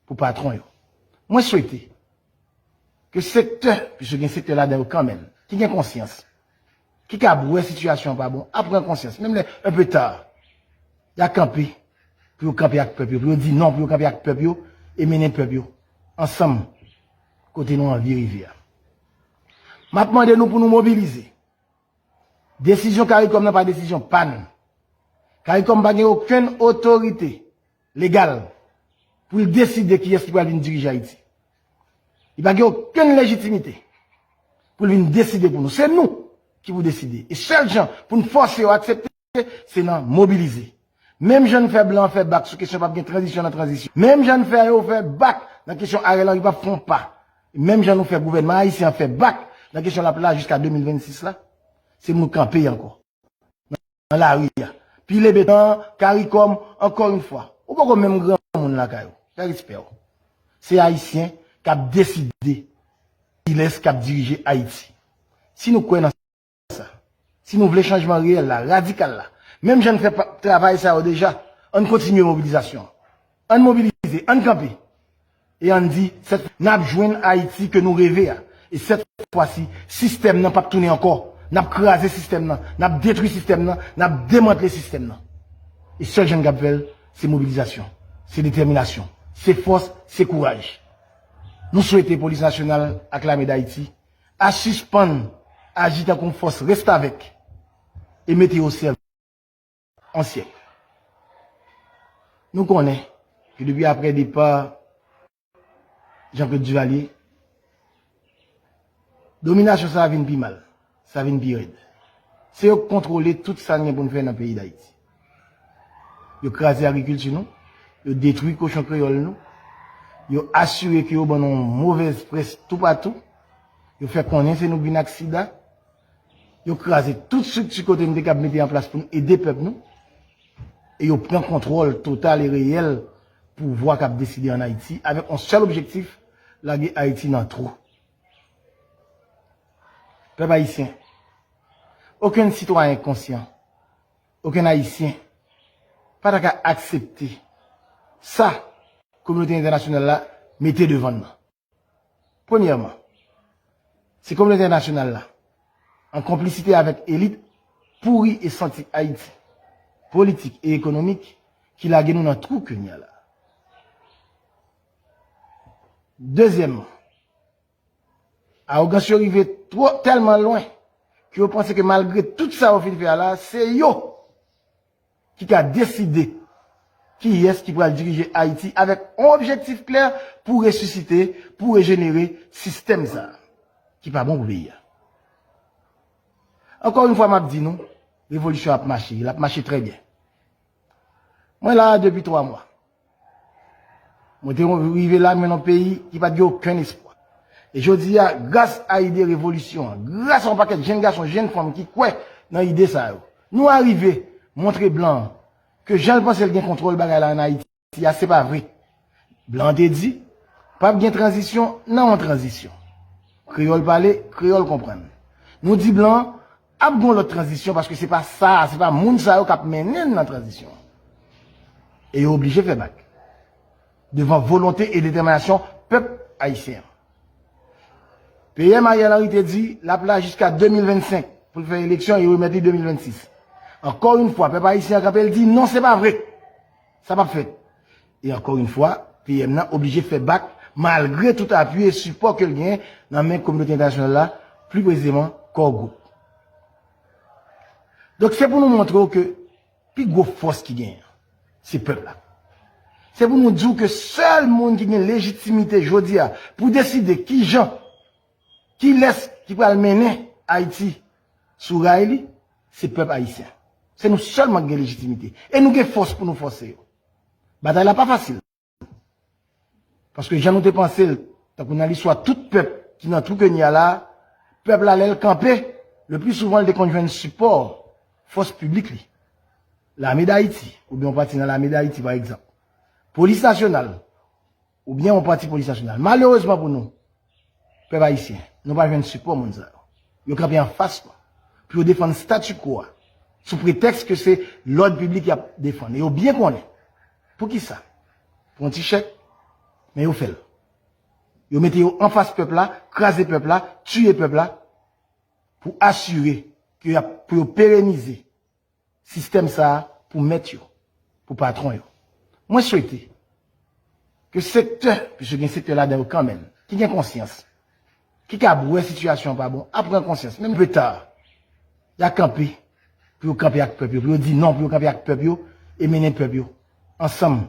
pou patwon yo. Mwen swete ke sektè, piske gen sektè ladan yo kanmenm, ki gen konsyans, ki kab wè sitiyasyon an pa bon, ap pran konsyans, menm lè un peu tard, y a kanpe, pou yo kanpe ak pèp yo, pou yo di non, pou yo kanpe ak pèp yo, e mennen pèp yo ansanm kote nou anvi rive a. M ap mande nou pou nou mobilize. Desizyon CARICOM nan pa desizyon pa n. CARICOM pa gen okenn otorite legal pou l deside kiyès ki pral vin dirije Ayiti. Li pa gen okenn lejitimite pou l vin deside pou nou. Se nou ki pou deside. E sèl jan pou n fòse yo aksepte, se nan mobilize. Menm jan n fè blan an fè bak sou kesyon p ap gen tranzisyon nan tranzisyon. Menm jan n fè yo fè bak nan kesyon Ariel Henry p ap fè yon pa. Menm jan nou fè gouvènman ayisyen an fè bak nan kesyon laplaj jiska de mil vennsis la, se pou nou kanpe ankò nan lari a. Pile beton, karikòm, ankò yon fwa. Ou poko menm granmoun lakay ou. Fè respè w. Se ayisyen k ap deside kilès k ap dirije Ayiti. Si nou kwè nan sa, si nou vle chanjman reyèl la, radikal la, menm jan n fè pa- travay sa yo deja, ann kontinye mobilizasyon an. Ann mobilize, ann kanpe. E ann di, sèt, n ap jwenn Ayiti ke nou reve a. E sèt fwa si, sistèm nan p ap tounen ankò. N ap kraze sistèm nan, n ap detwi sistèm nan, n ap demantle sistèm nan. E sèl jan n kab fè l, se mobilizasyon, se detèminasyon, se fòs, se kouraj. Nou swete Polis Nasyonal ak Lame Dayiti a sispann aji tankou yon fòs restavèk e mete yo sèvi an syèk. Nou konnen ke depi aprè depa Jean-Claude Duvalier, dominasyon sa a vin pi mal, sa vin pi rèd. Se yo k kontwole tout sa n gen pou n fè nan peyi Dayiti. Yo kraze agrikilti nou, yo detwi kochon kreyòl nou, yo asire ke yo ban nou yon movèz près toupatou, yo fè konnen se nou k vin ak sida, yo kraze tout estrikti kote n te kab mete an plas pou n ede pèp nou, e yo pran kontwòl total e reyèl pouvwa k ap deside ann Ayiti avèk yon sèl objektif, lage Ayiti nan twou. Pèp ayisyen, okenn sitwayen konsyan, okenn ayisyen pa ta ka aksepte sa kominote entènasyonal la mete devan n nan. Premyèman, se kominote entènasyonal la, an konplisite avèk elit pouri e santi Ayiti, politik e ekonomik, ki lage nou nan twou ke n ye a la. Dezyèmman, awogans yo rive twò tèlman lwen ke yo panse ke malgre tout sa yo fin fè a la, se yo ki ka deside kiyès ki pral dirije Ayiti avèk yon objektif klè pou resisite, pou rejenere sistèm sa a, ki pa bon pou peyi a. Ankò yon fwa, m ap di nou, revolisyon ap mache, l ap mache trè byen. Mwen la a depi twa mwa. Mwen te rive la, mwen nan peyi ki pa t gen okenn espwa. E jodi a, gras a ide revolisyon an, gras a yon pakèt jenn gason, jenn fanm ki kwè nan ide sa yo, nou arive montre blan an ke jan l panse l gen kontwòl bagay la ann Ayiti a, se pa vre. Blan an te di, p ap gen tranzisyon nan yon tranzisyon. Kreyòl pale, kreyòl konprann. Nou di blan an, ap gen yon lòt tranzisyon, paske se pa sa, se pa moun sa yo k ap mennen n nan tranzisyon an. E yo oblije fè bak devan volonte e detèminasyon pèp ayisyen an. P M Ariel Henry te di l ap la jiska de mil vennsenk pou l fè eleksyon e remèt li de mil vennsis. Ankò yon fwa, pèp ayisyen an kanpe, l di non, se pa vre. Sa p ap fèt. E ankò yon fwa, P M nan oblije fè bak malgre tout apui e sipò ke l genyen nan men kominote entènasyonal la, pli presizeman Core Group. Donk, se pou nou montre w ke pi gwo fòs ki genyen, se pèp la. Se pou nou di w ke sèl moun ki gen lejitimite jodi a pou deside kijan, kilès ki pral mennen Ayiti sou ray li, se pèp ayisyen. Se nou sèlman ki gen lejitimite. E nou gen fòs pou nou fòse yo. Batay la pa fasil. Paske jan nou te panse l, tankou nan listwa tout pèp ki nan twou ke n ye a la, pèp la, lè l kanpe, le pli souvan l te konn jwenn sipò fòs piblik li. Lame Dayiti, oubyen yon pati nan Lame Dayiti, pa egzanp. Polis Nasyonal, oubyen yon pati Polis Nasyonal. Malerezman pou nou, pèp ayisyen, nou pa jwenn sipò moun sa yo. Yo kanpe anfas nou pou yo defann statu quo a, sou pretèks ke se lòd piblik y ap defann. E yo byen konnen poukisa. Pou yon ti chèk, men yo fè l. Yo mete yo anfas pèp la, kraze pèp la, tiye pèp la, pou asire ke y ap, pou yo perenize sistèm sa a pou mèt yo, pou patwon yo. Mwen swete ke sektè, piske gen sektè ladan yo kanmenm, ki gen konsyans, ki kab wè sitiyasyon an pa bon, ap pran konsyans, menm pita, y a kanpe, pou yo kanpe ak pèp yo, pou yo di non, pou yo kanpe ak pèp yo, e mennen pèp yo ansanm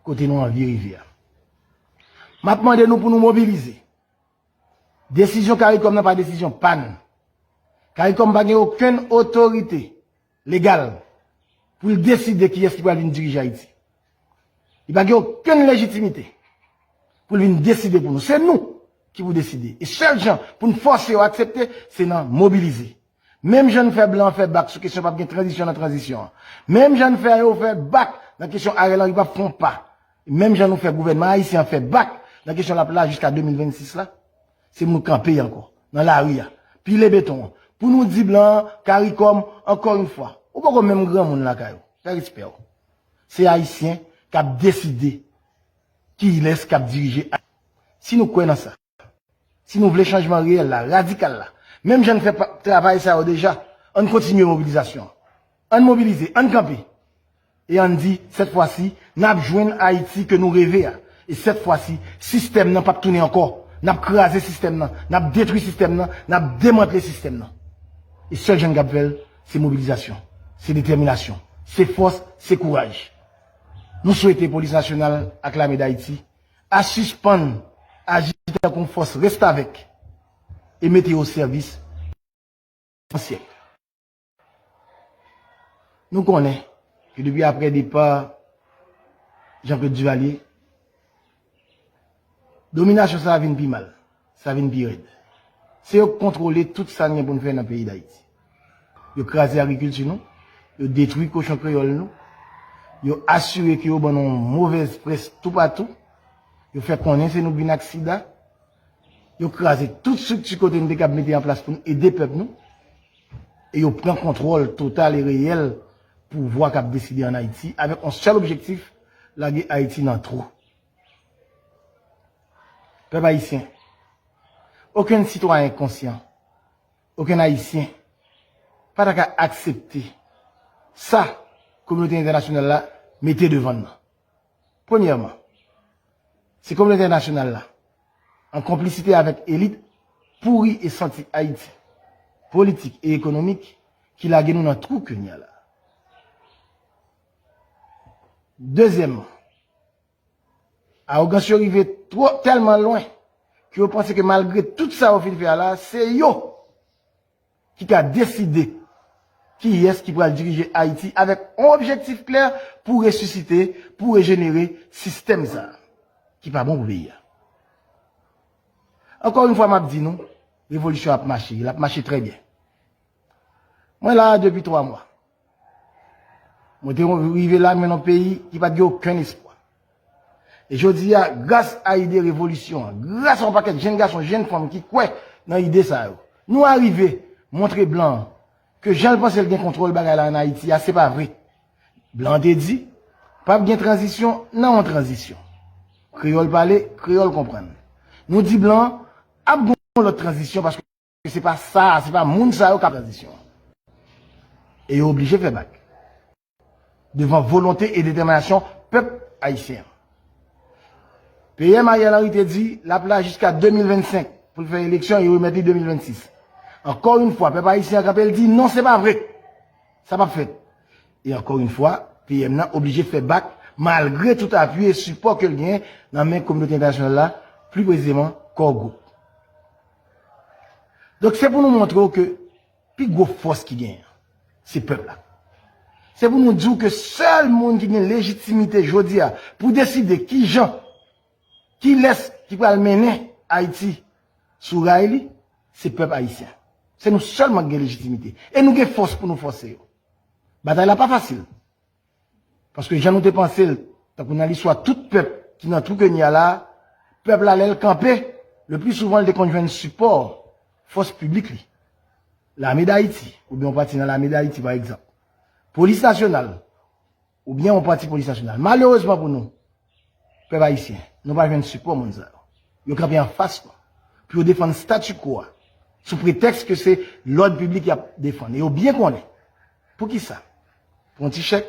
kote nou anvi rive a. M ap mande nou pou nou mobilize. Desizyon Karikòm nan pa desizyon pa n. Karikòm pa gen okenn otorite legal pou l deside kiyès ki pral vin dirije Ayiti. Li pa gen okenn lejitimite pou l vin deside pou nou. Se nou ki pou deside. E sèl jan pou n fòse yo aksepte, se nan mobilize. Menm jan n fè blan an fè bak sou kesyon p ap gen tranzisyon nan tranzisyon an. Menm jan n fè yo fè bak nan kesyon Ariel Henry p ap fè yon pa. Menm jan nou fè gouvènman ayisyen an fè bak nan kesyon l ap la jiska de mil vennsis la, se pou nou kanpe ankò nan lari a, pile beton an, pou nou di blan an, Karikòm, ankò yon fwa, ou poko menm granmoun lakay ou. Fè respè w. Se ayisyen k ap deside kilès k ap dirije Ayiti. Si nou kwè nan sa, si nou vle chanjman reyèl la, radikal la, menm jan n fè pa- travay sa yo deja, ann kontinye mobilizasyon an. Ann mobilize, ann kanpe. E ann di, sèt fwa si, n ap jwenn Ayiti ke nou reve a. E sèt fwa si, sistèm nan p ap tounen ankò. N ap kraze sistèm nan, n ap detwi sistèm nan, n ap demantle sistèm nan. E sèl jan n kab fè l, se mobilizasyon, se detèminasyon, se fòs, se kouraj. Nou swete Polis Nasyonal ak Lame Dayiti a sispann aji tankou yon fòs restavèk e mete yo o sèvis an syèk. Nou konnen ke depi aprè depa Jean-Claude Duvalier, dominasyon sa a vin pi mal, sa vin pi rèd. Se yo k kontwole tout sa n gen pou n fè nan peyi Dayiti. Yo kraze agrikilti nou, yo detwi kochon kreyòl nou, yo asire ke yo ban nou yon movèz près toupatou, yo fè konnen se nou k vin ak sida, yo kraze tout estrikti kote n te kab mete an plas pou n ede pèp nou, e yo pran kontwòl total e reyèl pouvwa k ap deside ann Ayiti avèk yon sèl objektif, lage Ayiti nan twou. Pèp ayisyen, okenn sitwayen konsyan, okenn ayisyen pa ta ka aksepte sa kominote entènasyonal la mete devan n nan. Premyèman, se kominote entènasyonal la, an konplisite avèk elit pouri e santi Ayiti, politik e ekonomik, ki lage nou nan twou ke n ye a la. Dezyèmman, awogans yo rive twò, tèlman lwen ke yo panse ke malgre tout sa yo fin fè a la, se yo ki ka deside kiyès ki pral dirije Ayiti avèk yon objektif klè pou resisite, pou rejenere sistèm sa a, ki pa bon pou peyi a. Ankò yon fwa, m ap di nou, revolisyon ap mache, l ap mache trè byen. Mwen la a depi twa mwa. Mwen te rive la, mwen nan peyi ki pa t gen okenn espwa. E jodi a, gras a ide revolisyon an, gras a yon pakèt jenn gason, jenn fanm ki kwè nan ide sa yo, nou arive montre blan an ke jan l panse l gen kontwòl bagay la ann Ayiti a, se pa vre. Blan an te di, p ap gen tranzisyon nan yon tranzisyon. Kreyòl pale, kreyòl konprann. Nou di blan an, ap gen yon lòt tranzisyon paske se pa sa, se pa moun sa yo k ap tranzisyon an. E yo oblije fè bak devan volonte e detèminasyon pèp ayisyen an. P M Ariel Henry te di l ap la jiska de mil vennsenk pou l fè eleksyon e remèt li de mil vennsis. Ankò yon fwa, pèp ayisyen an kanpe, l di non, se pa vre. Sa p ap fèt. E ankò yon fwa, P M nan oblije fè bak malgre tout apui e sipò ke l genyen nan men kominote entènasyonal la, pli presizeman Core Group. Donk, se pou nou montre w ke pi gwo fòs ki genyen, se pèp la. Se pou nou di w ke sèl moun ki gen lejitimite jodi a pou deside kijan, kilès ki pral mennen Ayiti sou ray li, se pèp ayisyen. Se nou sèlman ki gen lejitimite. E nou gen fòs pou nou fòse yo. Batay la pa fasil. Paske jan nou te panse l, tankou nan listwa tout pèp ki nan twou ke n ye a la, pèp la, lè l kanpe, le pli souvan, l te konn jwenn sipò fòs piblik li. Lame Dayiti, oubyen yon pati nan Lame Dayiti, pa egzanp. Polis Nasyonal, oubyen yon pati Polis Nasyonal. Malerezman pou nou, pèp ayisyen, nou pa jwenn sipò moun sa yo. Yo kanpe anfas nou pou yo defann statu quo a, sou pretèks ke se lòd piblik y ap defann. E yo byen konnen. Poukisa? Pou yon ti chèk,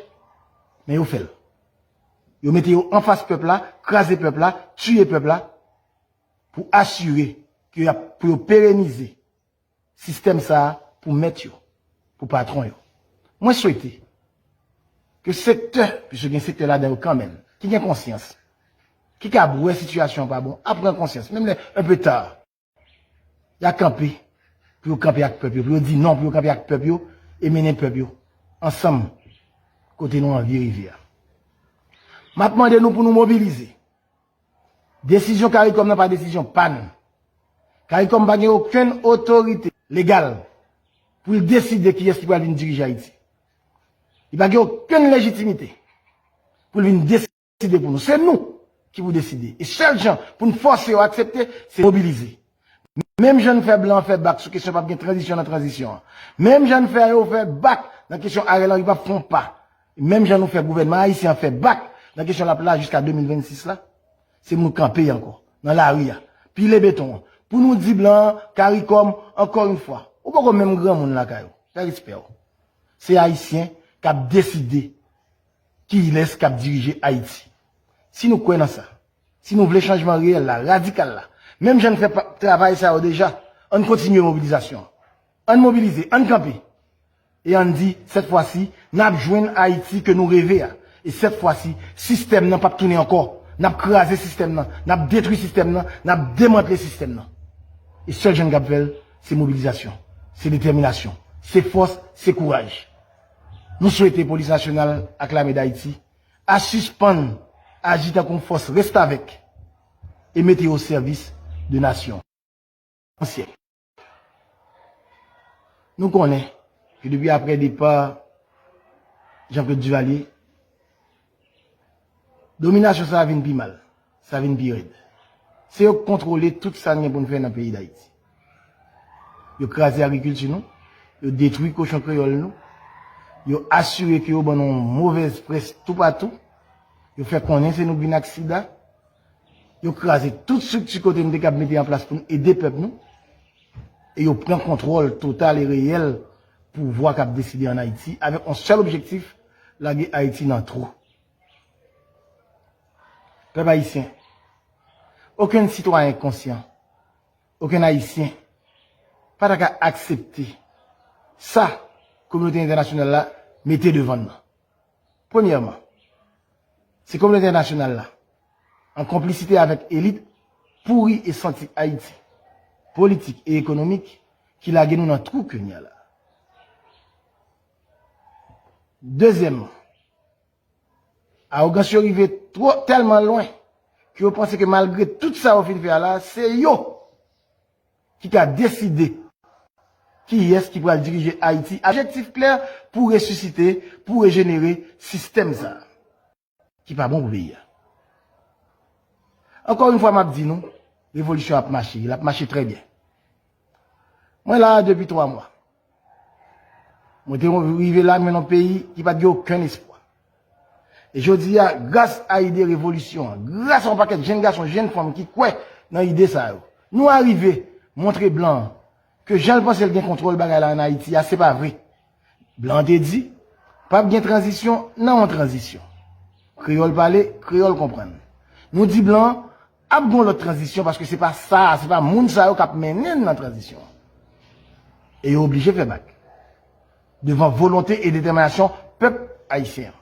men yo fè l. Yo mete yo anfas pèp la, kraze pèp la, tiye pèp la, pou asire ke y ap, pou yo perenize sistèm sa a pou mèt yo, pou patwon yo. Mwen swete ke sektè, piske gen sektè ladan yo kanmenm, ki gen konsyans, ki kab wè sitiyasyon an pa bon, ap pran konsyans, menm lè un peu tard, y a kanpe, pou yo kanpe ak pèp yo, pou yo di non, pou yo kanpe ak pèp yo, e mennen pèp yo ansanm kote nou anvi rive a. M ap mande nou pou nou mobilize. Desizyon Karikòm nan pa desizyon pa n. CARICOM pa gen okenn otorite legal pou l deside kiyès ki pral vin dirije Ayiti. Li pa gen okenn lejitimite pou l vin deside pou nou. Se nou ki pou deside. E sèl jan pou n fòse yo aksepte, se mobilize. Menm jan n fè blan an fè bak sou kesyon p ap gen tranzisyon nan tranzisyon an. Menm jan n fè yo fè bak nan kesyon Ariel Henry p ap fè yon pa. Menm jan nou fè gouvènman ayisyen an fè bak nan kesyon l ap la jiska de mil vennsis la, se pou nou kanpe ankò nan lari a, pile beton an, pou nou di blan an, CARICOM, ankò yon fwa, ou poko menm granmoun lakay ou, fè respè w. Se Ayisyen k ap deside kilès k ap dirije Ayiti. Si nou kwè nan sa, si nou vle chanjman reyèl la, radikal la, menm jan n fè pa- travay sa yo deja, ann kontinye mobilizasyon an. Ann mobilize, ann kanpe. E ann di, sèt fwa si, n ap jwenn Ayiti ke nou reve a. E sèt fwa si, sistèm nan p ap tounen ankò. N ap kraze sistèm nan, n ap detwi sistèm nan, n ap demantle sistèm nan. E sèl jan n kab fè l, se mobilizasyon, se detèminasyon, se fòs, se kouraj. Nou swete Polis Nasyonal ak Lame d Ayiti a sispann aji tankou yon fòs restavèk e mete yo o sèvis de nasyon an. Nou konnen ke depi aprè depa Jean-Claude Duvalier, dominasyon sa a vin pi mal, sa vin pi rèd. Se yo k kontwole tout sa n gen pou n fè nan peyi Dayiti. Yo kraze agrikilti nou, yo detwi kochon kreyòl nou, yo asire ke yo ban nou yon movèz près toupatou, yo fè konnen se nou k vin ak sida, yo kraze tout estrikti kote n te kab mete an plas pou n ede pèp nou, e yo pran kontwòl total e reyèl pouvwa k ap deside ann Ayiti avèk yon sèl objektif, lage Ayiti nan twou. Pèp ayisyen, okenn sitwayen konsyan, okenn Ayisyen pa ta ka aksepte sa kominote entènasyonal la mete devan n nan. Premyèman, se kominote entènasyonal la, an konplisite avèk elit pouri e santi Ayiti, politik e ekonomik, ki lage nou nan twou ke n ye a la. Dezyèmman, awogans yo rive twò, tèlman lwen ke yo panse ke malgre tout sa yo fin fè a la, se yo ki ka deside kiyès ki pral dirije Ayiti. Objektif klè pou resisite, pou rejenere sistèm sa a, ki pa bon pou peyi a. Ankò yon fwa, m ap di nou, revolisyon ap mache, l ap mache trè byen. Mwen la a depi twa mwa. Mwen te rive la, men nan peyi ki pa t gen okenn espwa. E jodi a, gras a ide revolisyon an, gras a yon pakèt jenn gason, jenn fanm ki kwè nan ide sa yo, nou arive montre blan an ke jan l panse l gen kontwòl bagay la ann Ayiti a, se pa vre. Blan an te di, p ap gen tranzisyon nan yon tranzisyon. Kreyòl pale, kreyòl konprann. Nou di blan an, ap gen yon lòt tranzisyon paske se pa sa, se pa moun sa yo k ap mennen n nan tranzisyon an. E yo oblije fè bak devan volonte e detèminasyon pèp ayisyen an.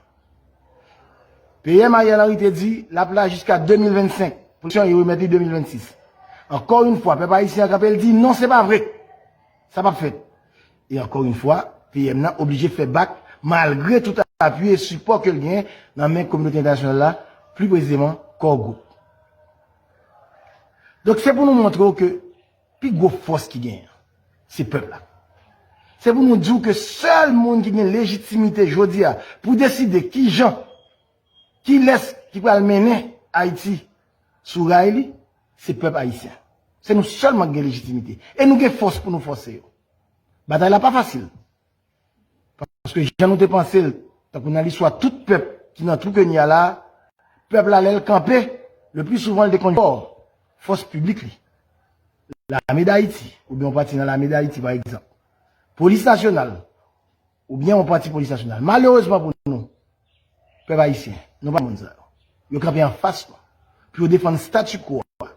P M Ariel Henry te di l ap la jiska de mil vennsenk pou eleksyon e remèt li de mil vennsis. Ankò yon fwa, pèp ayisyen an kanpe, l di non, se pa vre. Sa p ap fèt. E ankò yon fwa, P M nan oblije fè bak malgre tout apui e sipò ke l genyen nan men kominote entènasyonal la, pli presizeman Core Group. Donk, se pou nou montre w ke pi gwo fòs ki genyen, se pèp la. Se pou nou di w ke sèl moun ki gen lejitimite jodi a pou deside kijan, kilès ki pral mennen Ayiti sou ray li, se pèp ayisyen. Se nou sèlman ki gen lejitimite. E nou gen fòs pou nou fòse yo. Batay la pa fasil. Paske jan nou te panse l, tankou nan listwa tout pèp ki nan twou ke n ye a la, pèp la, lè l kanpe, le pli souvan, l te konn fò fòs piblik li. Lame d Ayiti, oubyen yon pati nan Lame d Ayiti, pa egzanp. Polis nasyonal, oubyen yon pati polis nasyonal. Malerezman pou nou, pèp ayisyen, nou pa moun sa yo. Yo kanpe anfas nou pou yo defann statu quo a,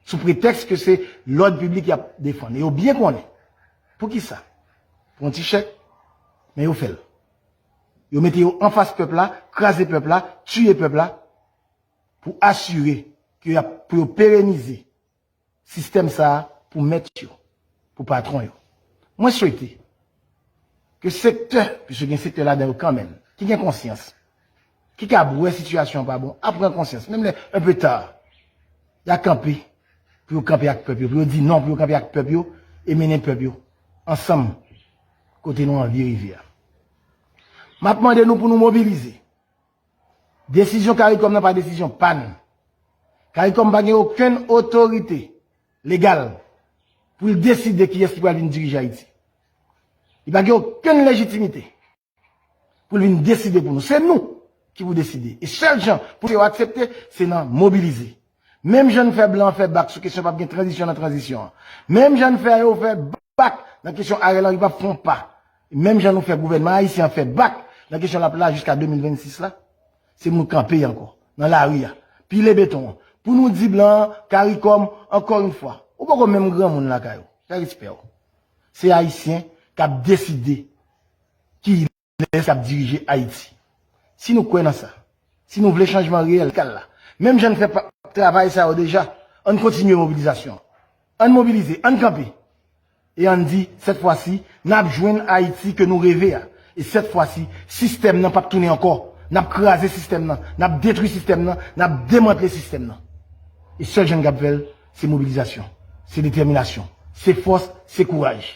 sou pretèks ke se lòd piblik y ap defann. E yo byen konnen. Poukisa? Pou yon ti chèk, men yo fè l. Yo mete yo anfas pèp la, kraze pèp la, tiye pèp la, pou asire ke y ap, pou yo perenize sistèm sa a pou mèt yo, pou patwon yo. Mwen swete ke sektè, piske gen sektè ladan yo kanmenm, ki gen konsyans, ki kab wè sitiyasyon an pa bon, a pran konsyans, menm lè un peu tard, y a kanpe pou yo kanpe ak pèp yo, pou yo di non, pou yo kanpe ak pèp yo, e mennen pèp yo ansanm kote nou anvi rive a. M ap mande nou pou nou mobilize. Desizyon CARICOM nan pa desizyon pa n. CARICOM pa gen okenn otorite legal pou l deside kiyès ki pral vin dirije Ayiti. Li pa gen okenn lejitimite pou l vin deside pou nou. Se nou ki pou deside. E sèl jan pou yo aksepte, se nan mobilize. Menm jan n fè blan an fè bak sou kesyon p ap gen tranzisyon nan tranzisyon an. Menm jan n fè yo fè bak nan kesyon Ariel Henry p ap fè yon pa. Menm jan nou fè gouvènman ayisyen an fè bak nan kesyon l ap la jiska de mil vennsis la, se pou nou kanpe ankò nan lari a, pile beton an, pou nou di blan an, CARICOM, ankò yon fwa, ou poko menm granmoun lakay ou, fè respè w. Se Ayisyen k ap deside ki lès k ap dirije Ayiti. Si nou kwè nan sa, si nou vle chanjman reyèl kal la, menm jan n fè pa- travay sa yo deja, ann kontinye mobilizasyon an. Ann mobilize, ann kanpe. E ann di, sèt fwa si, n ap jwenn Ayiti ke nou reve a. E sèt fwa si, sistèm nan p ap tounen ankò. N ap kraze sistèm nan, n ap detwi sistèm nan, n ap demantle sistèm nan. E sèl jan n kab fè l, se mobilizasyon, se detèminasyon, se fòs, se kouraj.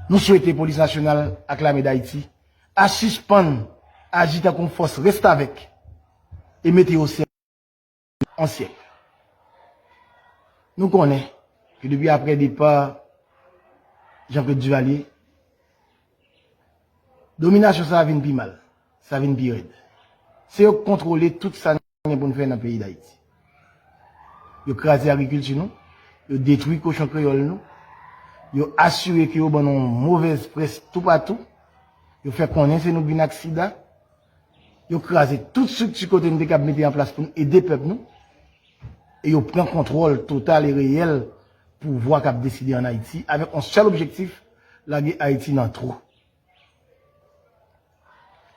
Nou swete Polis Nasyonal ak Lame Dayiti a sispann aji tankou yon fòs restavèk e mete yo sèvis yon syèk. Nou konnen ke depi aprè depa Jean-Claude Duvalier, dominasyon sa a vin pi mal, sa vin pi rèd. Se yo k kontwole tout sa n gen pou n fè nan peyi Dayiti. Yo kraze agrikilti nou, yo detwi kochon kreyòl nou, yo asire ke yo ban nou yon movèz près toupatou, yo fè konnen se nou k vin ak sida, yo kraze tout estrikti kote n te kab mete an plas pou n ede pèp nou, e yo pran kontwòl total e reyèl pouvwa k ap deside ann Ayiti, avèk yon sèl objektif, lage Ayiti nan twou.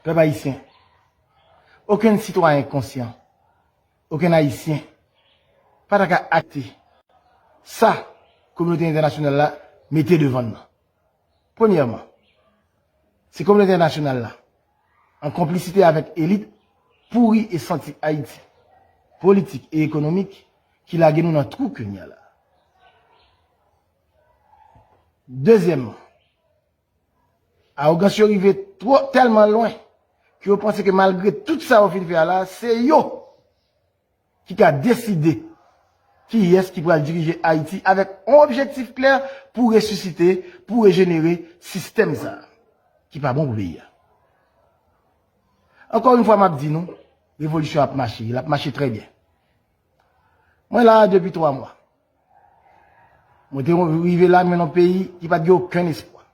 Pèp ayisyen, okenn sitwayen konsyan, okenn Ayisyen pa ta ka aksepte sa kominote entènasyonal la mete devan n nan. Premyèman, se kominote entènasyonal la, an konplisite avèk elit pouri e santi Ayiti, politik e ekonomik, ki lage nou nan twou ke n ye a la. Dezyèmman, awogans yo rive twò, tèlman lwen, ke yo panse ke malgre tout sa yo fin fè a la, se yo ki ka deside kiyès ki pral dirije Ayiti avèk yon objektif klè pou resisite, pou rejenere sistèm sa a, ki pa bon pou peyi a. Ankò yon fwa, m ap di nou, revolisyon ap mache, l ap mache trè byen. Mwen la a depi twa mwa. Mwen te rive la, men nan peyi ki pa t gen okenn espwa.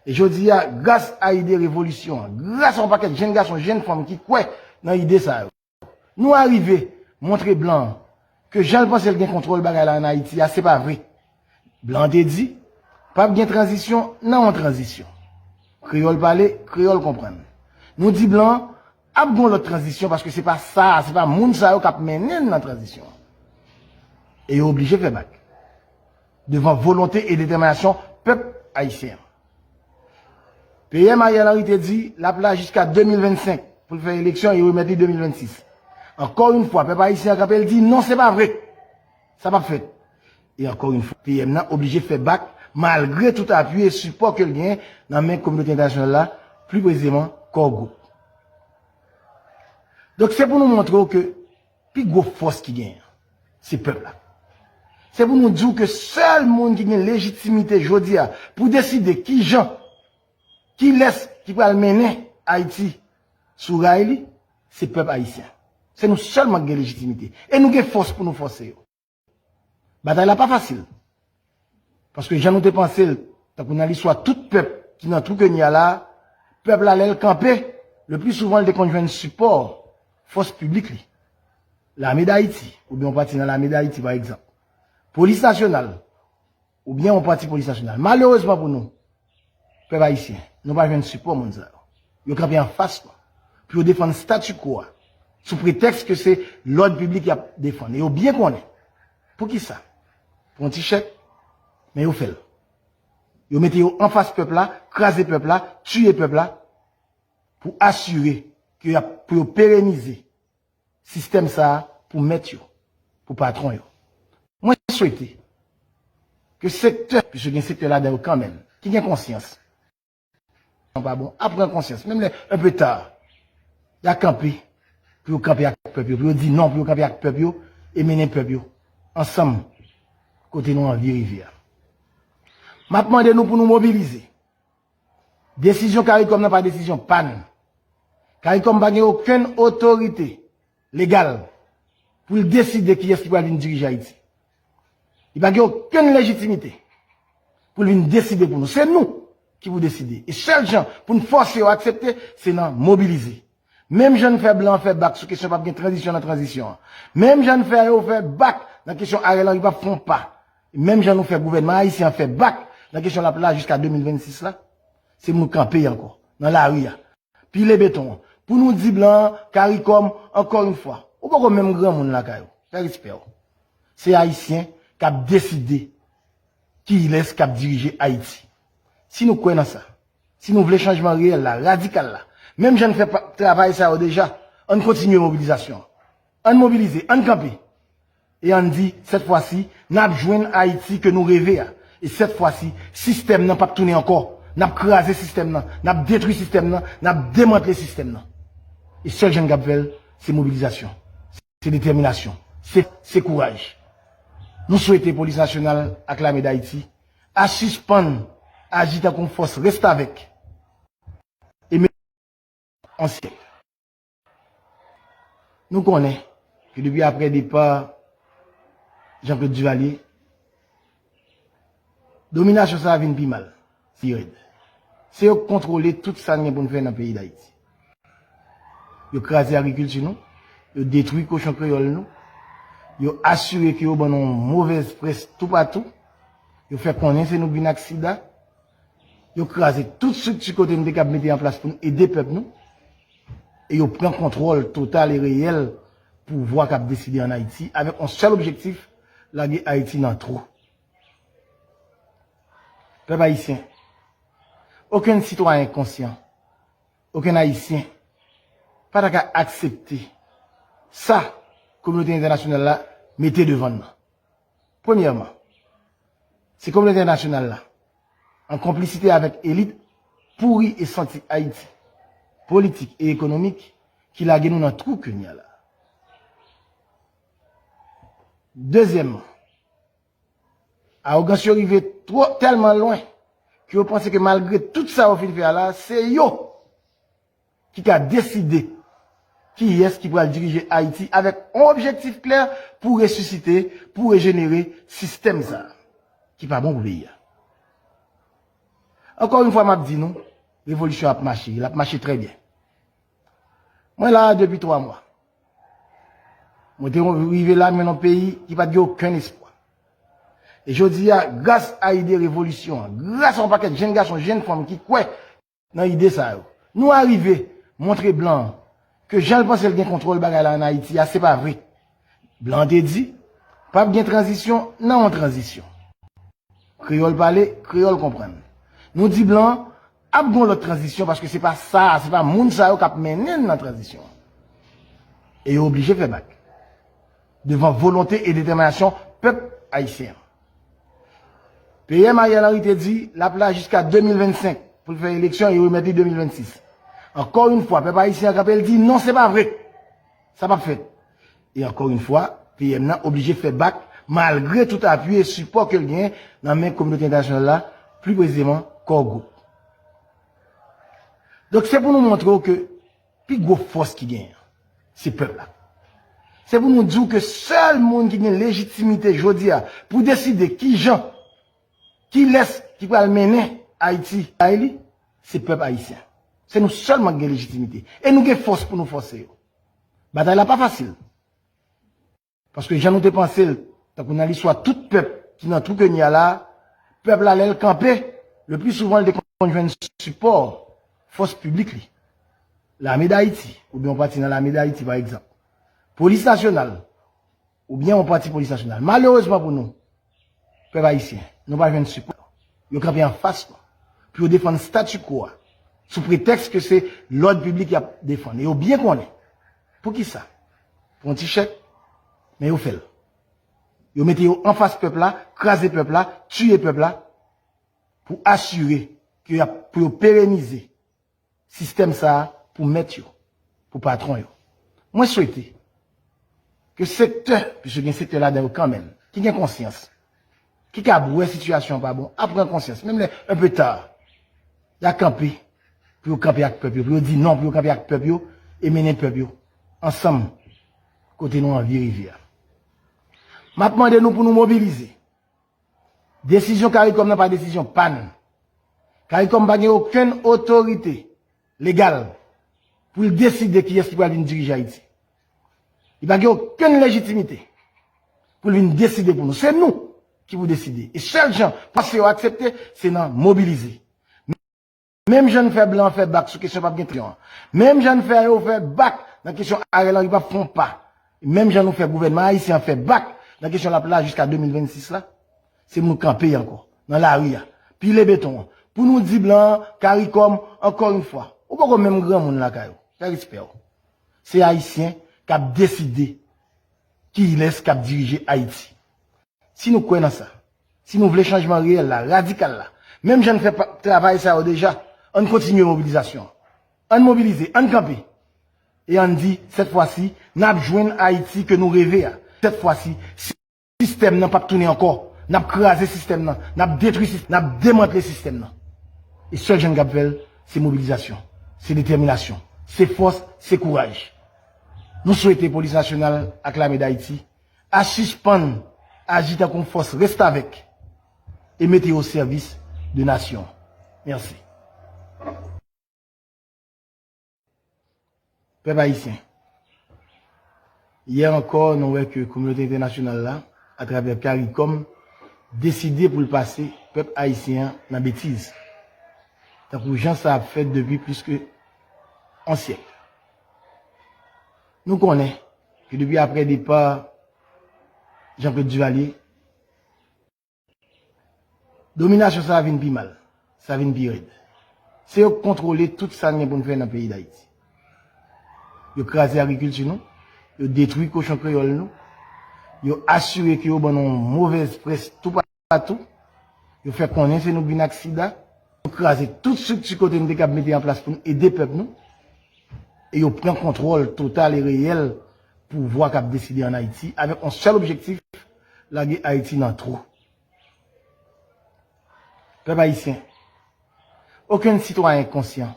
E jodi a, gras a ide revolisyon an, gras a yon pakèt jenn gason, jenn fanm ki kwè nan ide sa yo, nou arive montre blan an ke jan l panse l gen kontwòl bagay la ann Ayiti a, se pa vre. Blan an te di, p ap gen tranzisyon nan yon tranzisyon. Kreyòl pale, kreyòl konprann. Nou di blan an, ap gen yon lòt tranzisyon, paske se pa sa, se pa moun sa yo k ap mennen n nan tranzisyon an. E yo oblije fè bak devan volonte e detèminasyon pèp ayisyen an. P M Ariel Henry te di l ap la jiska de mil vennsenk pou l fè eleksyon e remèt li de mil vennsis. Ankò yon fwa, pèp ayisyen an kanpe, l di non, se pa vre. Sa p ap fèt. E ankò yon fwa, P M nan oblije fè bak, malgre tout apui e sipò ke l genyen nan men kominote entènasyonal la, pli presizeman Core Group. Donk, se pou nou montre w ke pi gwo fòs ki genyen, se pèp la. Se pou nou di w ke sèl moun ki gen lejitimite jodi a pou deside ki jan, kilès ki pral mennen Ayiti sou ray li, se pèp ayisyen. Se nou sèlman ki gen lejitimite. E nou gen fòs pou nou fòse yo. Batay la pa fasil. Paske jan nou te panse l, tankou nan listwa tout pèp ki nan twou ke n ye a la, pèp la, lè l kanpe, le pli souvan, l te konn jwenn sipò fòs piblik li. Lame Dayiti, oubyen yon pati nan Lame Dayiti, pa egzanp. Polis Nasyonal, oubyen yon pati Polis Nasyonal. Malerezman pou nou, pèp ayisyen, nou pa jwenn sipò moun sa yo. Yo kanpe anfas nou pou yo defann statu quo a, sou pretèks ke se lòd piblik y ap defann. E yo byen konnen. Poukisa? Pou yon ti chèk, men yo fè l. Yo mete yo anfas pèp la, kraze pèp la, tiye pèp la, pou asire ke y ap, pou yo perenize sistèm sa a pou mèt yo, pou patwon yo. Mwen swete ke sektè, piske gen sektè ladan yo kanmenm, ki gen konsyans, pa bon, ap pran konsyans, menm lè un peu tard, y a kanpe, pou yo kanpe ak pèp yo, pou yo di non, pou yo kanpe ak pèp yo, e mennen pèp yo ansanm kote nou anvi rive a. M ap mande nou pou nou mobilize. Desizyon CARICOM nan pa desizyon pa n. CARICOM pa gen okenn otorite legal pou l deside kiyès ki pral vin dirije Ayiti. Li pa gen okenn lejitimite pou l vin deside pou nou. Se nou ki pou deside. E sèl jan pou n fòse yo aksepte, se nan mobilize. Menm jan n fè blan an fè bak sou kesyon p ap gen tranzisyon nan tranzisyon an. Menm jan n fè yo fè bak nan kesyon Ariel Henry p ap fè yon pa. Menm jan nou fè gouvènman ayisyen an fè bak nan kesyon l ap la jiska de mil vennsis la, se pou nou kanpe ankò nan lari a. Pile beton an. Pou nou di blan an, CARICOM, ankò yon fwa, ou poko menm granmoun lakay ou. Fè respè w. Se Ayisyen k ap deside kilès k ap dirije Ayiti. Si nou kwè nan sa, si nou vle chanjman reyèl la, radikal la, menm jan n fè pa- travay sa yo deja, ann kontinye mobilizasyon an. Ann mobilize, ann kanpe. E ann di, sèt fwa si, n ap jwenn Ayiti ke nou reve a. E sèt fwa si, sistèm nan p ap tounen ankò. N ap kraze sistèm nan, n ap detwi sistèm nan, n ap demantle sistèm nan. E sèl jan n kab fè l, se mobilizasyon, se detèminasyon, se, se kouraj. Nou swete Polis Nasyonal ak Lame Dayiti a sispann aji tankou yon fòs restavèk e ansyen. Nou konnen ke depi aprè depa Jean-Claude Duvalier, dominasyon sa a vin pi mal, pi rèd. Se yo k kontwole tout sa n gen pou n fè nan peyi Dayiti. Yo kraze agrikilti nou, yo detwi kochon kreyòl nou, yo asire ke yo ban nou movèz près toupatou, yo fè konnen se nou k vin ak sida, yo kraze tout estrikti kote n te kab mete an plas pou n ede pèp nou, e yo pran kontwòl total e reyèl pouvwa k ap deside ann Ayiti avèk yon sèl objektif, lage Ayiti nan twou. Pèp ayisyen, okenn sitwayen konsyan, okenn Ayisyen pa ta ka aksepte sa kominote entènasyonal la mete devan n nan. Premyèman, se kominote entènasyonal la, an konplisite avèk elit pouri e santi Ayiti, politik e ekonomik, ki lage nou nan twou ke n ye a la. Dezyèmman, awogans yo rive twò, tèlman lwen, ke yo panse ke malgre tout sa yo fin fè a la, se yo ki ka deside kiyès ki pral dirije Ayiti avèk yon objektif klè pou resisite, pou rejenere sistèm sa a, ki pa bon pou peyi a. Ankò yon fwa, m ap di nou, revolisyon ap mache, l ap mache trè byen. Mwen la a depi twa mwa. Mwen te rive la, mwen nan peyi ki pa t gen okenn espwa. E jodi a, gras a ide revolisyon an, gras a yon pakèt jenn gason, jenn fanm ki kwè nan ide sa yo, nou arive montre blan an ke jan l panse l gen kontwòl bagay la ann Ayiti a, se pa vre. Blan an te di, p ap gen tranzisyon nan yon tranzisyon. Kreyòl pale, kreyòl konprann. Nou di blan an, ap gen yon lòt tranzisyon paske se pa sa, se pa moun sa yo k ap mennen n nan tranzisyon an. E yo oblije fè bak devan volonte e detèminasyon pèp ayisyen an. P M Ariel Henry te di l ap la jiska de mil vennsenk pou l fè eleksyon e remèt li de mil vennsis. Ankò yon fwa, pèp ayisyen an kanpe, l di non, se pa vre. Sa p ap fèt. E ankò yon fwa, P M nan oblije fè bak, malgre tout apui e sipò ke l genyen nan men kominote entènasyonal la, pli presizeman Core Group. Donk, se pou nou montre w ke pi gwo fòs ki genyen, se pèp la. Se pou nou di w ke sèl moun ki gen lejitimite jodi a pou deside kijan, kilès ki pral mennen Ayiti, bay li, se pèp ayisyen. Se nou sèlman ki gen lejitimite. E nou gen fòs pou nou fòse yo. Batay la pa fasil. Paske jan nou te panse l, tankou nan listwa tout pèp ki nan twou ke n ye a la, pèp la, lè l kanpe, le pli souvan, l te konn jwenn sipò fòs piblik li. Lame Dayiti, oubyen yon pati nan Lame Dayiti, pa egzanp. Polis Nasyonal, oubyen yon pati Polis Nasyonal. Malerezman pou nou, pèp ayisyen, nou pa jwenn sipò. Yo kanpe anfas nou pou yo defann statu quo a, sou pretèks ke se lòd piblik y ap defann. E yo byen konnen. Poukisa? Pou yon ti chèk, men yo fè l. Yo mete yo anfas pèp la, kraze pèp la, tiye pèp la, pou asire ke y ap, pou yo perenize sistèm sa a pou mèt yo, pou patwon yo. Mwen swete ke sektè, piske gen sektè ladan yo kanmenm, ki gen konsyans, ki kab wè sitiyasyon an pa bon, a pran konsyans, menm lè enpe ta, y a kanpe, pou yo kanpe ak pèp yo, pou yo di non, pou yo kanpe ak pèp yo, e mennen pèp yo ansanm kote nou anvi rive a. M ap mande nou pou nou mobilize. Desizyon Caricom nan pa desizyon pa n. Caricom pa gen okenn otorite legal pou l deside kiyès ki pral vin dirije Ayiti. Li pa gen okenn lejitimite pou l vin deside pou nou. Se nou ki pou deside. E sèl jan pou yo aksepte, se nan mobilize. Menm jan n fè blan an fè bak sou kesyon p ap gen tranzisyon an. Menm jan n fè yo fè bak nan kesyon Ariel Henry p ap fè yon pa. Menm jan nou fè gouvènman ayisyen an fè bak nan kesyon laplaj jiska de mil vennsis la. Se pou nou kanpe ankò nan lari a, pile beton an, pou nou di blan an, Caricom, ankò yon fwa, ou poko menm granmoun lakay ou. Fè respè w. Se Ayisyen k ap deside kilès k ap dirije Ayiti. Si nou kwè nan sa, si nou vle chanjman reyèl la, radikal la, menm jan n fè pa, travay sa yo deja, ann kontinye mobilizasyon an. Ann mobilize, ann kanpe. E ann di, sèt fwa si, n ap jwenn Ayiti ke nou reve a. Sèt fwa si, sistèm nan p ap tounen ankò. N ap kraze sistèm nan, n ap detwi sistèm, n ap demantle sistèm nan. E sèl jan n kab fè l, se mobilizasyon, se detèminasyon, se fòs, se kouraj. Nou swete Polis Nasyonal ak Lame Dayiti a sispann aji tankou yon fòs restavèk e mete yo o sèvis de nasyon. Mèsi. Pèp ayisyen, yè ankò, nou wè ke kominote entènasyonal la, atravè Caricom, deside pou l pase pèp ayisyen an nan betiz, tankou jan sa ap fèt depi plis ke yon syèk. Nou konnen ke depi aprè depa Jean-Claude Duvalier, dominasyon sa a vin pi mal, sa vin pi rèd. Se yo k kontwole tout sa n gen pou n fè nan peyi Dayiti. Yo kraze agrikilti nou, yo detwi kochon kreyòl nou, yo asire ke yo ban nou yon movèz près toupatou, yo fè konnen se nou k vin ak sida, yo kraze tout estrikti kote n te kab mete an plas pou n ede pèp nou, e yo pran kontwòl total e reyèl pouvwa k ap deside ann Ayiti, avèk yon sèl objektif, lage Ayiti nan twou. Pèp ayisyen, okenn sitwayen konsyan,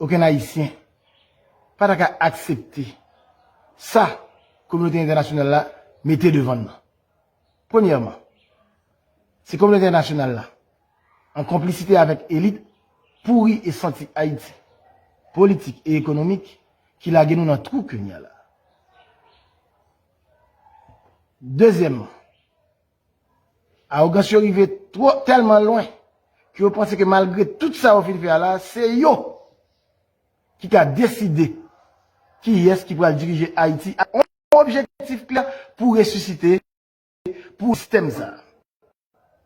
okenn ayisyen pa ta ka aksepte sa kominote entènasyonal la mete devan n nan. Premyèman, se kominote entènasyonal la, an konplisite avèk elit pouri e santi Ayiti, politik e ekonomik, ki lage nou nan twou ke n ye a la. Dezyèmman, awogans yo rive twò, tèlman lwen, ke yo panse ke malgre tout sa yo fin fè a la, se yo ki ka deside kiyès ki pral dirije Ayiti ak yon objektif klè pou resisite, pou sistèm sa a,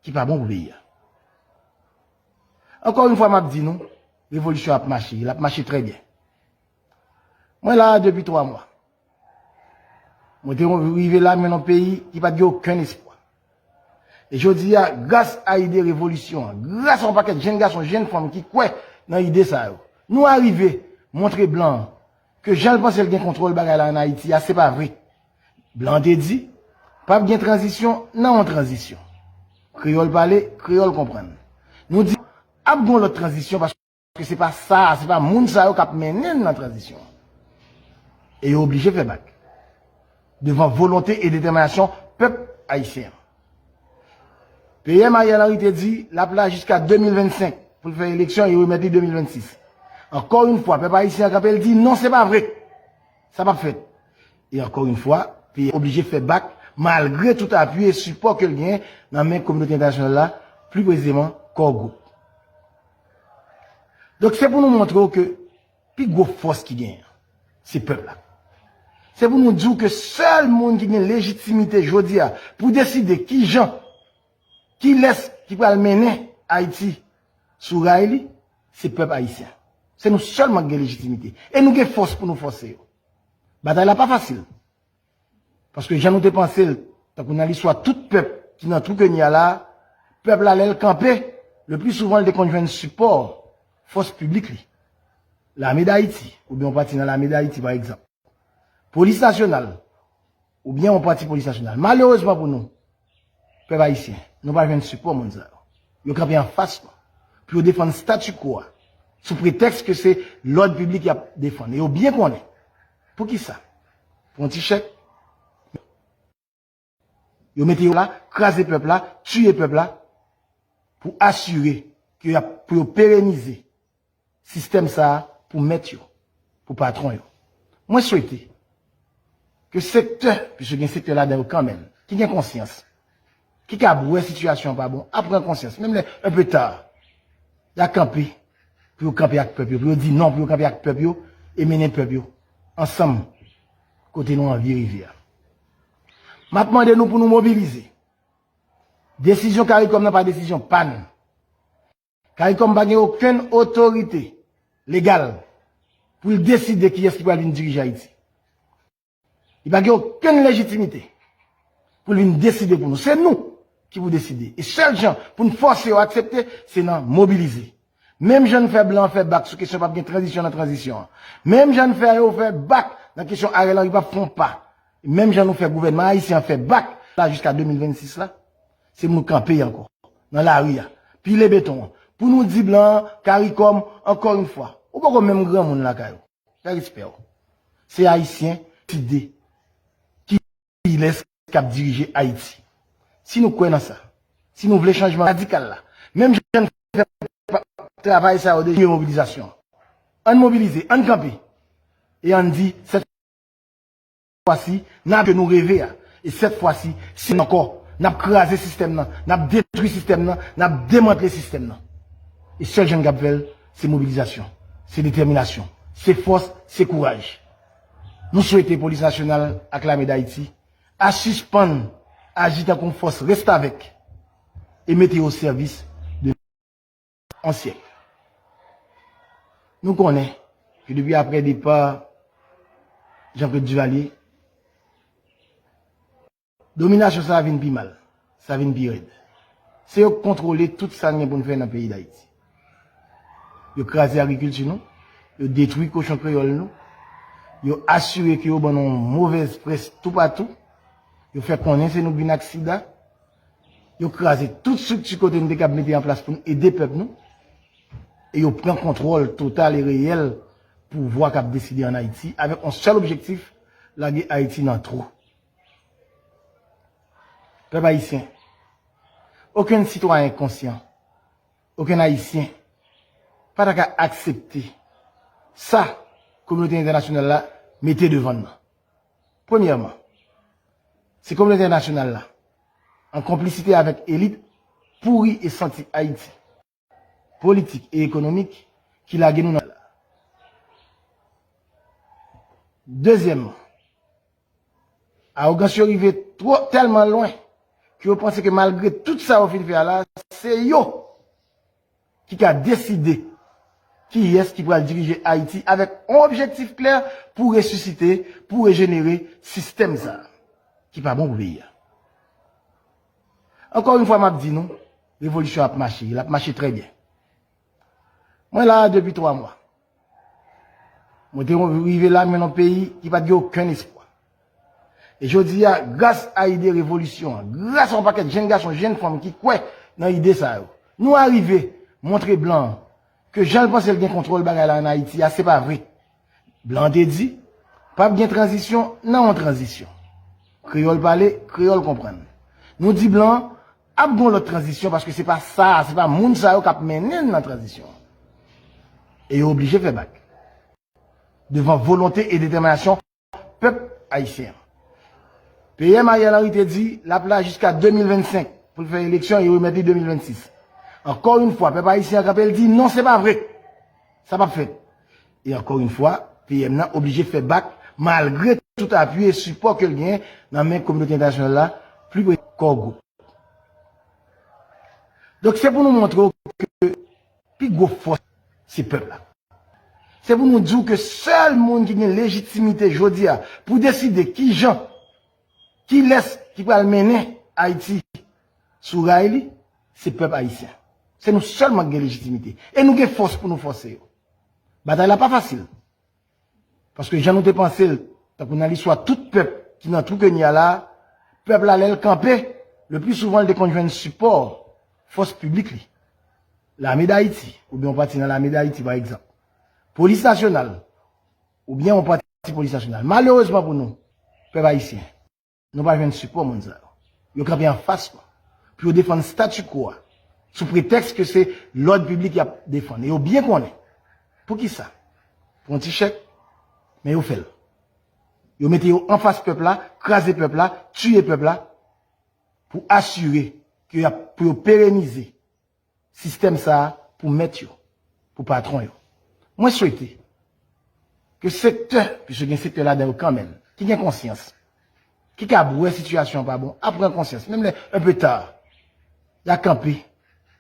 ki pa bon pou peyi a. Ankò yon fwa, m ap di nou, revolisyon ap mache, l ap mache trè byen. Mwen la a depi twa mwa. Mwen te rive la, men nan peyi ki pa t gen okenn espwa. E jodi a, gras a ide revolisyon an, gras a yon pakèt jenn gason, jenn fanm ki kwè nan ide sa yo, nou arive montre blan an ke jan l panse l gen kontwòl bagay la ann Ayiti a, se pa vre. Blan an te di, p ap gen tranzisyon nan yon tranzisyon. Kreyòl pale, kreyòl konprann. Nou di, ap gen yon lòt tranzisyon paske se pa sa, se pa moun sa yo k ap mennen n nan tranzisyon an. E yo oblije fè bak devan volonte e detèminasyon pèp ayisyen an. P M Ariel Henry te di, l ap la jiska de mil vennsenk pou l fè eleksyon e remèt li de mil vennsis. Ankò yon fwa, pèp ayisyen an kanpe, l di, non, se pa vre. Sa p ap fèt. E ankò yon fwa, peyi a oblije fè bak, malgre tout apui e sipò ke l genyen nan men kominote entènasyonal la, pli presizeman, Core Group. Donk, se pou nou montre w ke pi gwo fòs ki genyen an, se pèp la. Se pou nou di w ke sèl moun ki gen lejitimite jodi a pou deside kijan, kilès ki pral mennen Ayiti sou ray li, se pèp ayisyen. Se nou sèlman ki gen lejitimite. E nou gen fòs pou nou fòse yo. Batay la pa fasil. Paske jan nou te panse l Tankou nan listwa tout pèp ki nan twou ke n ye a la, pèp la, lè l kanpe, le pli souvan, l te konn jwenn sipò fòs piblik li. Lame Dayiti, oubyen yon pati nan Lame Dayiti, pa egzanp. Polis Nasyonal, oubyen yon pati Polis Nasyonal. Malerezman pou nou, pèp ayisyen, nou pa jwenn sipò moun sa yo. Yo kanpe anfas nou pou yo defann statu quo a, sou pretèks ke se lòd piblik y ap defann. E yo byen konnen. Poukisa? Pou yon ti chèk. Yo mete yo la, kraze pèp la, tiye pèp la, pou asire ke y ap, pou yo perenize sistèm sa a pou mèt yo, pou patwon yo. Mwen swete ke sektè, piske gen sektè ladan yo kanmenm, ki gen konsyans, ki kab wè sitiyasyon an pa bon, ap pran konsyans, menm lè un peu tard, y a kanpe, pou yo kanpe ak pèp yo, pou yo di non, pou yo kanpe ak pèp yo, e mennen pèp yo ansanm kote nou anvi rive a. M ap mande nou pou nou mobilize. Desizyon CARICOM nan pa desizyon pa n. CARICOM pa gen okenn otorite legal pou l deside kiyès ki pral vin dirije Ayiti. Li pa gen okenn lejitimite pou l vin deside pou nou. Se nou ki pou deside. E sèl jan pou n fòse yo aksepte, se nan mobilize. Menm jan n fè blan an fè bak sou kesyon p ap gen tranzisyon nan tranzisyon an. Menm jan n fè yo fè bak nan kesyon Ariel Henry p ap fè yon pa. Menm jan nou fè gouvènman ayisyen an fè bak la jiska de mil vennsis la, se pou nou kanpe ankò nan lari a, pile beton an, pou nou di blan an, CARICOM, ankò yon fwa, ou poko menm granmoun lakay ou. Fè respè w. Se Ayisyen ki deside kilès k ap dirije Ayiti. Si nou kwè nan sa, si nou vle chanjman radikal la, menm jan n fè pa- travay sa yo deja, mobilizasyon. Ann mobilize, ann kanpe. E ann di, sèt fwa si, n ap ke nou reve a. E sèt fwa si, se ankò, n ap kraze sistèm nan, n ap detwi sistèm nan, n ap demantle sistèm nan. E sèl jan n kab fè l, se mobilizasyon, se detèminasyon, se fòs, se kouraj. Nou swete Polis Nasyonal ak Lame Dayiti a sispann aji tankou yon fòs restavèk e mete yo o sèvis de yon syèk. Nou konnen ke depi aprè depa Jean-Claude Duvalier, dominasyon sa a vin pi mal, sa vin pi rèd. Se yo k kontwole tout sa n gen pou n fè nan peyi Dayiti. Yo kraze agrikilti nou, yo detwi kochon kreyòl nou, yo asire ke yo ban nou yon movèz près toupatou, yo fè konnen se nou k vin ak sida, yo kraze tout estrikti kote n te kab mete an plas pou n ede pèp nou, e yo pran kontwòl total e reyèl pouvwa k ap deside ann Ayiti avèk yon sèl objektif, lage Ayiti nan twou. Pèp ayisyen, okenn sitwayen konsyan, okenn Ayisyen pa ta ka aksepte sa kominote entènasyonal la mete devan n nan. Premyèman, se kominote entènasyonal la, an konplisite avèk elit pouri e santi Ayiti, politik e ekonomik, ki lage nou nan la. Dezyèmman, awogans yo rive twò, tèlman lwen, ke yo panse ke malgre tout sa yo fin fè a la, se yo ki ka deside kiyès ki pral dirije Ayiti avèk yon objektif klè pou resisite, pou rejenere sistèm sa a, ki pa bon pou peyi a. Ankò yon fwa, m ap di nou, revolisyon ap mache, l ap mache trè byen. Mwen la a depi twa mwa. Mwen te rive la, men nan peyi ki pa t gen okenn espwa. E jodi a, gras a ide revolisyon an, gras a yon pakèt jenn gason, jenn fanm ki kwè nan ide sa yo, nou arive montre blan an ke jan l panse l gen kontwòl bagay la ann Ayiti a, se pa vre. Blan an te di, p ap gen tranzisyon nan yon tranzisyon. Kreyòl pale, kreyòl konprann. Nou di blan an, ap gen yon lòt tranzisyon, paske se pa sa, se pa moun sa yo k ap mennen n nan tranzisyon an. E yo oblije fè bak devan volonte e detèminasyon pèp ayisyen an. P M Ariel Henry te di l ap la jiska de mil vennsenk pou l fè eleksyon e remèt li de mil vennsis. Ankò yon fwa, pèp ayisyen an kanpe, l di non, se pa vre. Sa p ap fèt. E ankò yon fwa, P M nan oblije fè bak, malgre tout apui e sipò ke l genyen nan men kominote entènasyonal la, pli presi kò gwoup. Donk, se pou nou montre w ke pi gwo fòs, se pèp la. Se pou nou di w ke sèl moun ki gen lejitimite jodi a pou deside kijan, kilès ki pral mennen Ayiti sou ray li, se pèp ayisyen. Se nou sèlman ki gen lejitimite. E nou gen fòs pou nou fòse yo. Batay la pa fasil. Paske jan nou te panse l, tankou nan listwa tout pèp ki nan twou ke n ye a la, pèp la lè l kanpe, le pli souvan l te konn jwenn sipò fòs piblik li. Lame Dayiti, oubyen yon pati nan Lame Dayiti, pa egzanp. Polis Nasyonal, oubyen yon pati Polis Nasyonal. Malerezman pou nou, pèp ayisyen, nou pa jwenn sipò moun sa yo. Yo kanpe anfas nou pou yo defann statu quo a, sou pretèks ke se lòd piblik y ap defann. E yo byen konnen. Poukisa? Pou yon ti chèk, men yo fè l. Yo mete yo anfas pèp la, kraze pèp la, tiye pèp la, pou asire ke y ap, pou yo perenize sistèm sa a pou mèt yo, pou patwon yo. Mwen swete ke sektè, piske gen sektè ladan yo kanmenm, ki gen konsyans, ki kab wè sitiyasyon an pa bon, ap pran konsyans, menm lè un peu tard, y a kanpe,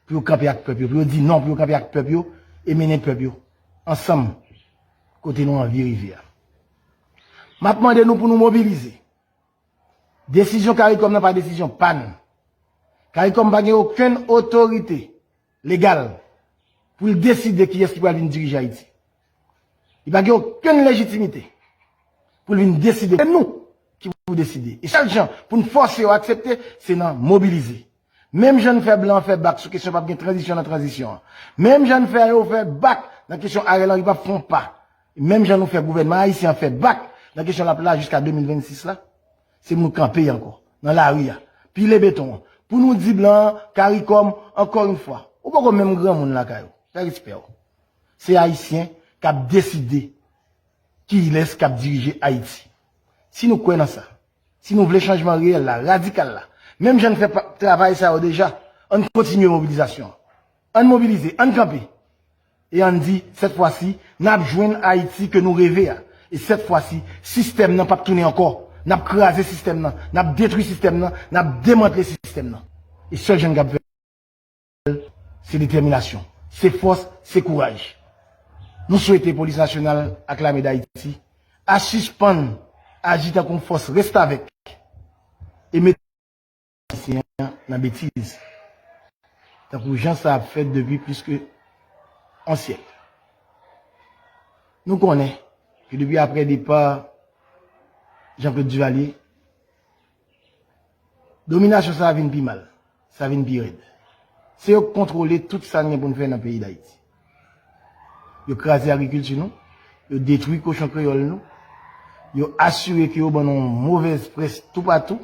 pou yo kanpe ak pèp yo, pou yo di non, pou yo kanpe ak pèp yo, e mennen pèp yo ansanm kote nou anvi rive a. M ap mande nou pou nou mobilize. Desizyon CARICOM nan pa desizyon pa n. CARICOM pa gen okenn otorite legal pou l deside kiyès ki pral vin dirije Ayiti. Li pa gen okenn lejitimite pou l vin deside. Se nou ki pou deside. E sèl jan pou n fòse yo aksepte, se nan mobilize. Menm jan n fè blan an fè bak sou kesyon p ap gen tranzisyon nan tranzisyon an. Menm jan n fè yo fè bak nan kesyon Ariel Henry p ap fè yon pa. Menm jan nou fè gouvènman ayisyen an fè bak nan kesyon laplaj jiska de mil vennsis la, se pou nou kanpe ankò nan lari a, pile beton an, pou nou di blan an, CARICOM, ankò yon fwa, ou poko menm granmoun lakay ou, fè respè w. Se Ayisyen k ap deside kilès k ap dirije Ayiti. Si nou kwè nan sa, si nou vle chanjman reyèl la, radikal la, menm jan n fè pa- travay sa yo deja, ann kontinye mobilizasyon an. Ann mobilize, ann kanpe. E ann di, sèt fwa si, n ap jwenn Ayiti ke nou reve a. E sèt fwa si, sistèm nan p ap tounen ankò. N ap kraze sistèm nan, n ap detwi sistèm nan, n ap demantle sistèm nan. E sèl jan n kab fè l, se detèminasyon, se fòs, se kouraj. Nou swete Polis Nasyonal ak Lame Dayiti a sispann aji tankou yon fòs restavèk e mete Ayisyen an nan betiz, tankou jan sa ap fèt depi plis ke yon syèk. Nou konnen ke depi aprè depa Jean-Claude Duvalier, dominasyon sa a vin pi mal, sa vin pi rèd. Se yo k kontwole tout sa n gen pou n fè nan peyi Dayiti. Yo kraze agrikilti nou, yo detwi kochon kreyòl nou, yo asire ke yo ban nou yon movèz près toupatou,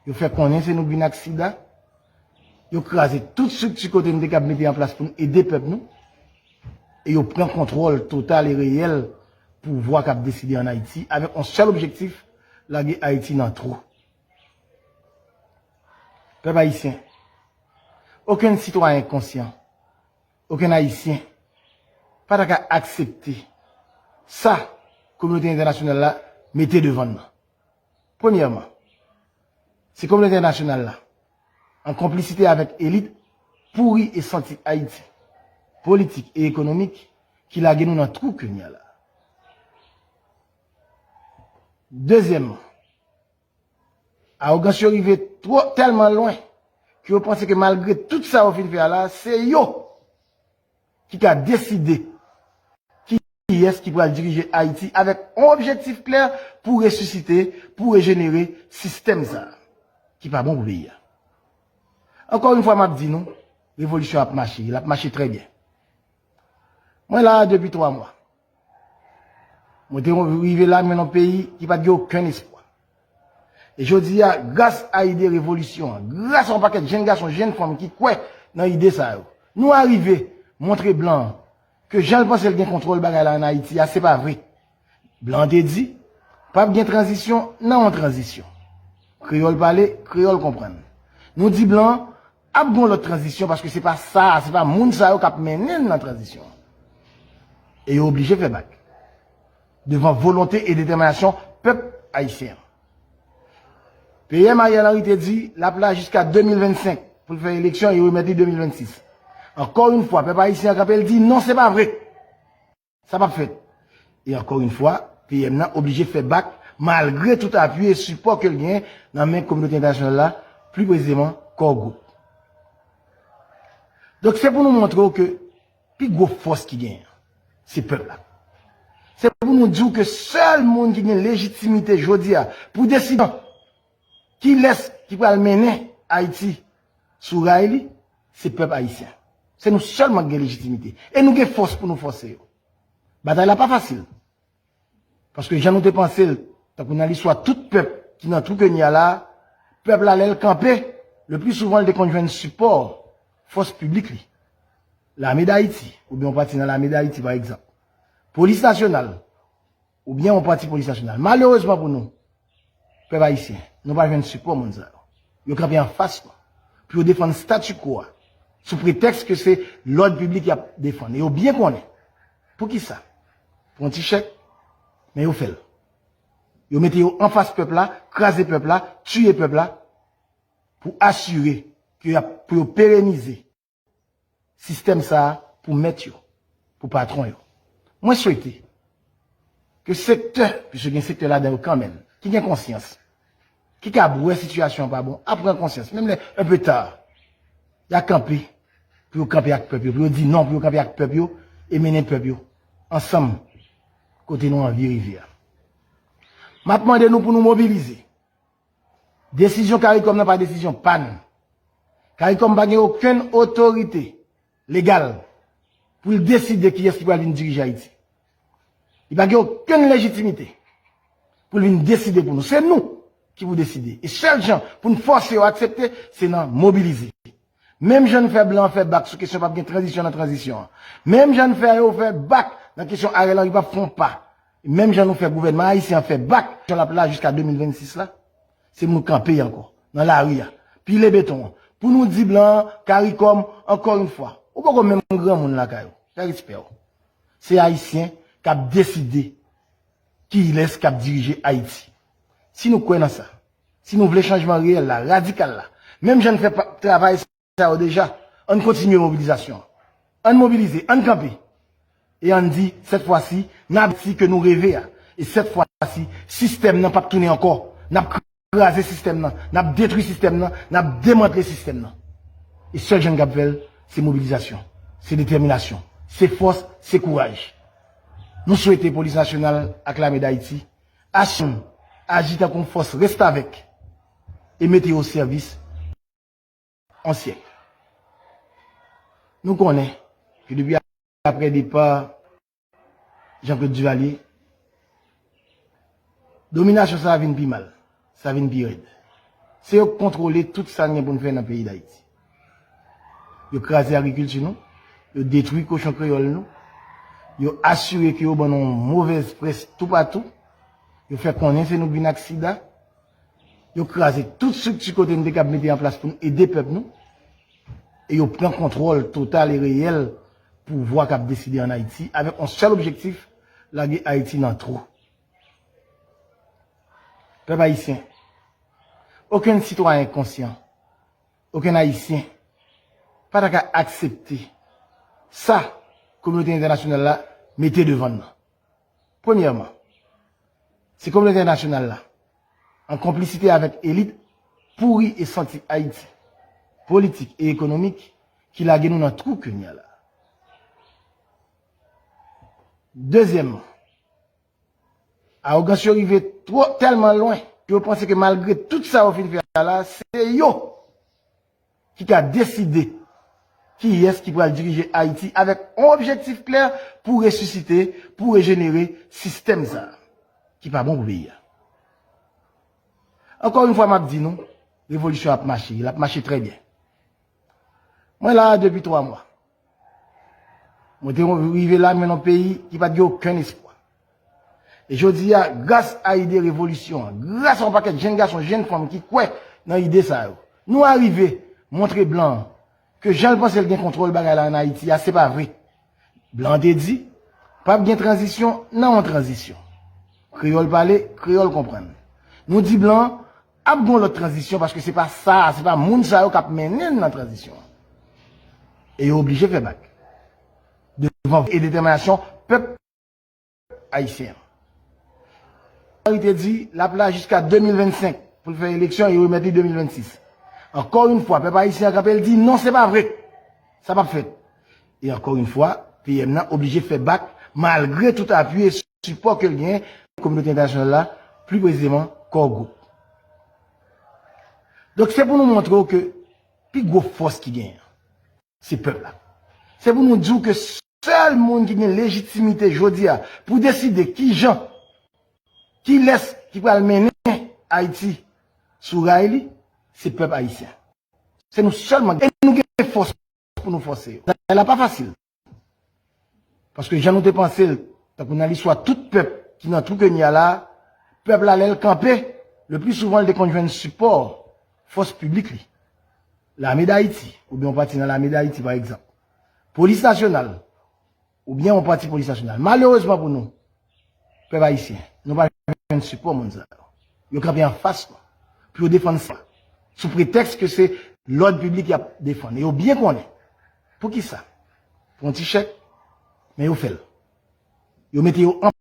yo fè konnen se nou k vin ak sida, yo kraze tout estrikti kote nou te kab mete an plas pou n ede pèp nou, e yo pran kontwòl total e reyèl pouvwa k ap deside ann Ayiti, avèk yon sèl objektif, lage Ayiti nan twou. Pèp ayisyen, okenn sitwayen konsyan, okenn Ayisyen pa ta ka aksepte sa kominote entènasyonal la mete devan n nan. Premyèman, se kominote entènasyonal la, an konplisite avèk elit pouri e santi Ayiti, politik e ekonomik, ki lage nou nan twou ke n ye a la. Dezyèmman, awogans yo rive twò, tèlman lwen ke yo panse ke malgre tout sa yo fin fè a la, se yo ki ka deside kiyès ki pral dirije Ayiti avèk yon objektif klè pou resisite, pou rejenere sistèm sa a, ki pa bon pou peyi a. Ankò yon fwa, m ap di nou, revolisyon ap mache, l ap mache trè byen. Mwen la a depi twa mwa. Mwen te rive la, mwen nan peyi ki pa t gen okenn espwa. E jodi a, gras a ide revolisyon an, gras a yon pakèt jenn gason, jenn fanm ki kwè nan ide sa yo, nou arive montre blan an ke jan l panse l gen kontwòl bagay la ann Ayiti a, se pa vre. Blan an te di, p ap gen tranzisyon nan yon tranzisyon. Kreyòl pale, kreyòl konprann. Nou di blan an, ap gen yon lòt tranzisyon, paske se pa sa, se pa moun sa yo k ap mennen n nan tranzisyon an. E yo oblije fè bak devan volonte e detèminasyon pèp ayisyen an. P M Ariel Henry te di l ap la jiska de mil vennsenk pou l fè eleksyon e remèt li de mil vennsis. Ankò yon fwa, pèp ayisyen an kanpe, l di non, se pa vre. Sa p ap fèt. E ankò yon fwa, P M nan oblije fè bak malgre tout apui e sipò ke l genyen nan men kominote entènasyonal la, pli presizeman Core Group. Donk, se pou nou montre w ke pi gwo fòs ki genyen, se pèp la. Se pou nou di w ke sèl moun ki gen lejitimite jodi a pou deside kilès ki pral mennen Ayiti sou ray li, se pèp ayisyen. Se nou sèlman ki gen lejitimite. E nou gen fòs pou nou fòse yo. Batay la pa fasil. Paske jan nou te panse l, tankou nan listwa tout pèp ki nan twou ke n ye a la, pèp la, lè l kanpe, le pli souvan l te konn jwenn sipò fòs piblik li. Lame Dayiti, oubyen yon pati nan Lame Dayiti, pa egzanp. Polis Nasyonal, oubyen yon pati Polis Nasyonal. Malerezman pou nou, pèp ayisyen, nou pa jwenn sipò moun sa yo. Yo kanpe anfas nou pou yo defann statu quo a, sou pretèks ke se lòd piblik y ap defann. E yo byen konnen. Poukisa? Pou yon ti chèk, men yo fè l. Yo mete yo anfas pèp la, kraze pèp la, tiye pèp la, pou asire ke y ap, pou yo perenize sistèm sa a pou mèt yo, pou patwon yo. Mwen swete ke sektè, piske gen sektè ladan yo kanmenm, ki gen konsyans, ki kab wè sitiyasyon an pa bon, ap pran konsyans, menm lè un peu tard, y a kanpe, pou yo kanpe ak pèp yo, pou yo di non, pou yo kanpe ak pèp yo, e mennen pèp yo ansanm kote nou anvi rive a. M ap mande nou pou nou mobilize. Desizyon CARICOM nan pa desizyon pa n. CARICOM pa gen okenn otorite legal pou l deside kiyès ki pral vin dirije Ayiti. Li pa gen okenn lejitimite pou l vin deside pou nou. Se nou ki pou deside. E sèl jan pou n fòse yo aksepte, se nan mobilize. Menm jan n fè blan an fè bak sou kesyon p ap gen tranzisyon nan tranzisyon an. Menm jan n fè yo fè bak nan kesyon Ariel Henry p ap fè yon pa. Menm jan nou fè gouvènman ayisyen an fè bak, jan l ap la jiska de mil vennsis la, se pou nou kanpe ankò, nan lari a, pile beton an, pou nou di blan an, CARICOM, ankò yon fwa, ou poko menm granmoun lakay ou, fè respè w. Se Ayisyen k ap deside kilès k ap dirije Ayiti. Si nou kwè nan sa, si nou vle chanjman reyèl la, radikal la, menm jan n fè pa, travay sa yo deja, ann kontinye mobilizasyon an. Ann mobilize, ann kanpe. E ann di, sèt fwa si, n ap di ke nou reve a. E sèt fwa si, sistèm nan p ap tounen ankò. N ap kraze sistèm nan, n ap detwi sistèm nan, n ap demantle sistèm nan. E sèl jan n kab fè l, se mobilizasyon, se detèminasyon, se fòs, se kouraj. Nou swete Polis Nasyonal ak Lame Dayiti asime, aji tankou yon fòs restavèk e mete yo o sèvis yon syèk. Nou konnen ke depi aprè depa Jean-Claude Duvalier, dominasyon sa a vin pi mal, sa vin pi rèd. Se yo k kontwole tout sa n gen pou n fè nan peyi Dayiti. Yo kraze agrikilti nou, yo detwi kochon kreyòl nou, yo asire ke yo ban nou yon movèz près toupatou, yo fè konnen se nou k vin ak sida, yo kraze tout estrikti kote n te kab mete an plas pou n ede pèp nou, e yo pran kontwòl total e reyèl pouvwa k ap deside ann Ayiti avèk yon sèl objektif, lage Ayiti nan twou. Pèp ayisyen, okenn sitwayen konsyan, okenn Ayisyen pa ta ka aksepte sa kominote entènasyonal la mete devan n nan. Premyèman, se kominote entènasyonal la, an konplisite avèk elit pouri e santi Ayiti, politik e ekonomik, ki lage nou nan twou ke n ye a la. Dezyèmman, awogans yo rive twò, tèlman lwen, ke yo panse ke malgre tout sa yo fin fè a la, se yo ki ka deside kiyès ki pral dirije Ayiti avèk yon objektif klè pou resisite, pou rejenere sistèm sa a, ki pa bon pou peyi a. Ankò yon fwa, m ap di nou, revolisyon ap mache, l ap mache trè byen. Mwen la a depi twa mwa. Mwen te rive la, men nan peyi ki pa t gen okenn espwa. E jodi a, gras a ide revolisyon an, gras a yon pakèt jenn gason, jenn fanm ki kwè nan ide sa yo, nou arive montre blan an ke jan l panse l gen kontwòl bagay la ann Ayiti a, se pa vre. Blan an te di, p ap gen tranzisyon nan yon tranzisyon. Kreyòl pale, kreyòl konprann. Nou di blan an, ap gen yon lòt tranzisyon, paske se pa sa, se pa moun sa yo k ap mennen n nan tranzisyon an. E yo oblije fè bak devan e detèminasyon pèp ayisyen an. Henry te di l ap la jiska de mil vennsenk pou l fè eleksyon e remèt li de mil vennsis. Ankò yon fwa, pèp ayisyen an kanpe, l di non, se pa vre. Sa p ap fèt. E ankò yon fwa, P M nan oblije fè bak malgre tout apui e sipò ke l genyen kominote entènasyonal la, pli presizeman Core Group. Donk, se pou nou montre w ke pi gwo fòs ki genyen, se pèp la. Se pou nou di w ke sèl moun ki gen lejitimite jodi a pou deside ki jan, kilès ki pral mennen Ayiti sou ray li, se pèp ayisyen. Se nou sèlman. E nou gen fòs pou nou fòse yo. Bagay la pa fasil. Paske jan nou te panse l, tankou nan listwa tout pèp ki nan twou ke n ye a la, pèp la, lè l kanpe, le pli souvan, l te konn jwenn sipò fòs piblik li. Lame Dayiti, oubyen yon pati nan Lame Dayiti, pa egzanp. Polis nasyonal, oubyen yon pati polis nasyonal. Malerezman pou nou, pèp ayisyen, nou pa jwenn sipò moun sa yo. Yo kanpe anfas nou pou yo defann sa, sou pretèks ke se lòd piblik y ap defann. E yo byen konnen. Poukisa? Pou yon ti chèk, men yo fè l. Yo mete yo an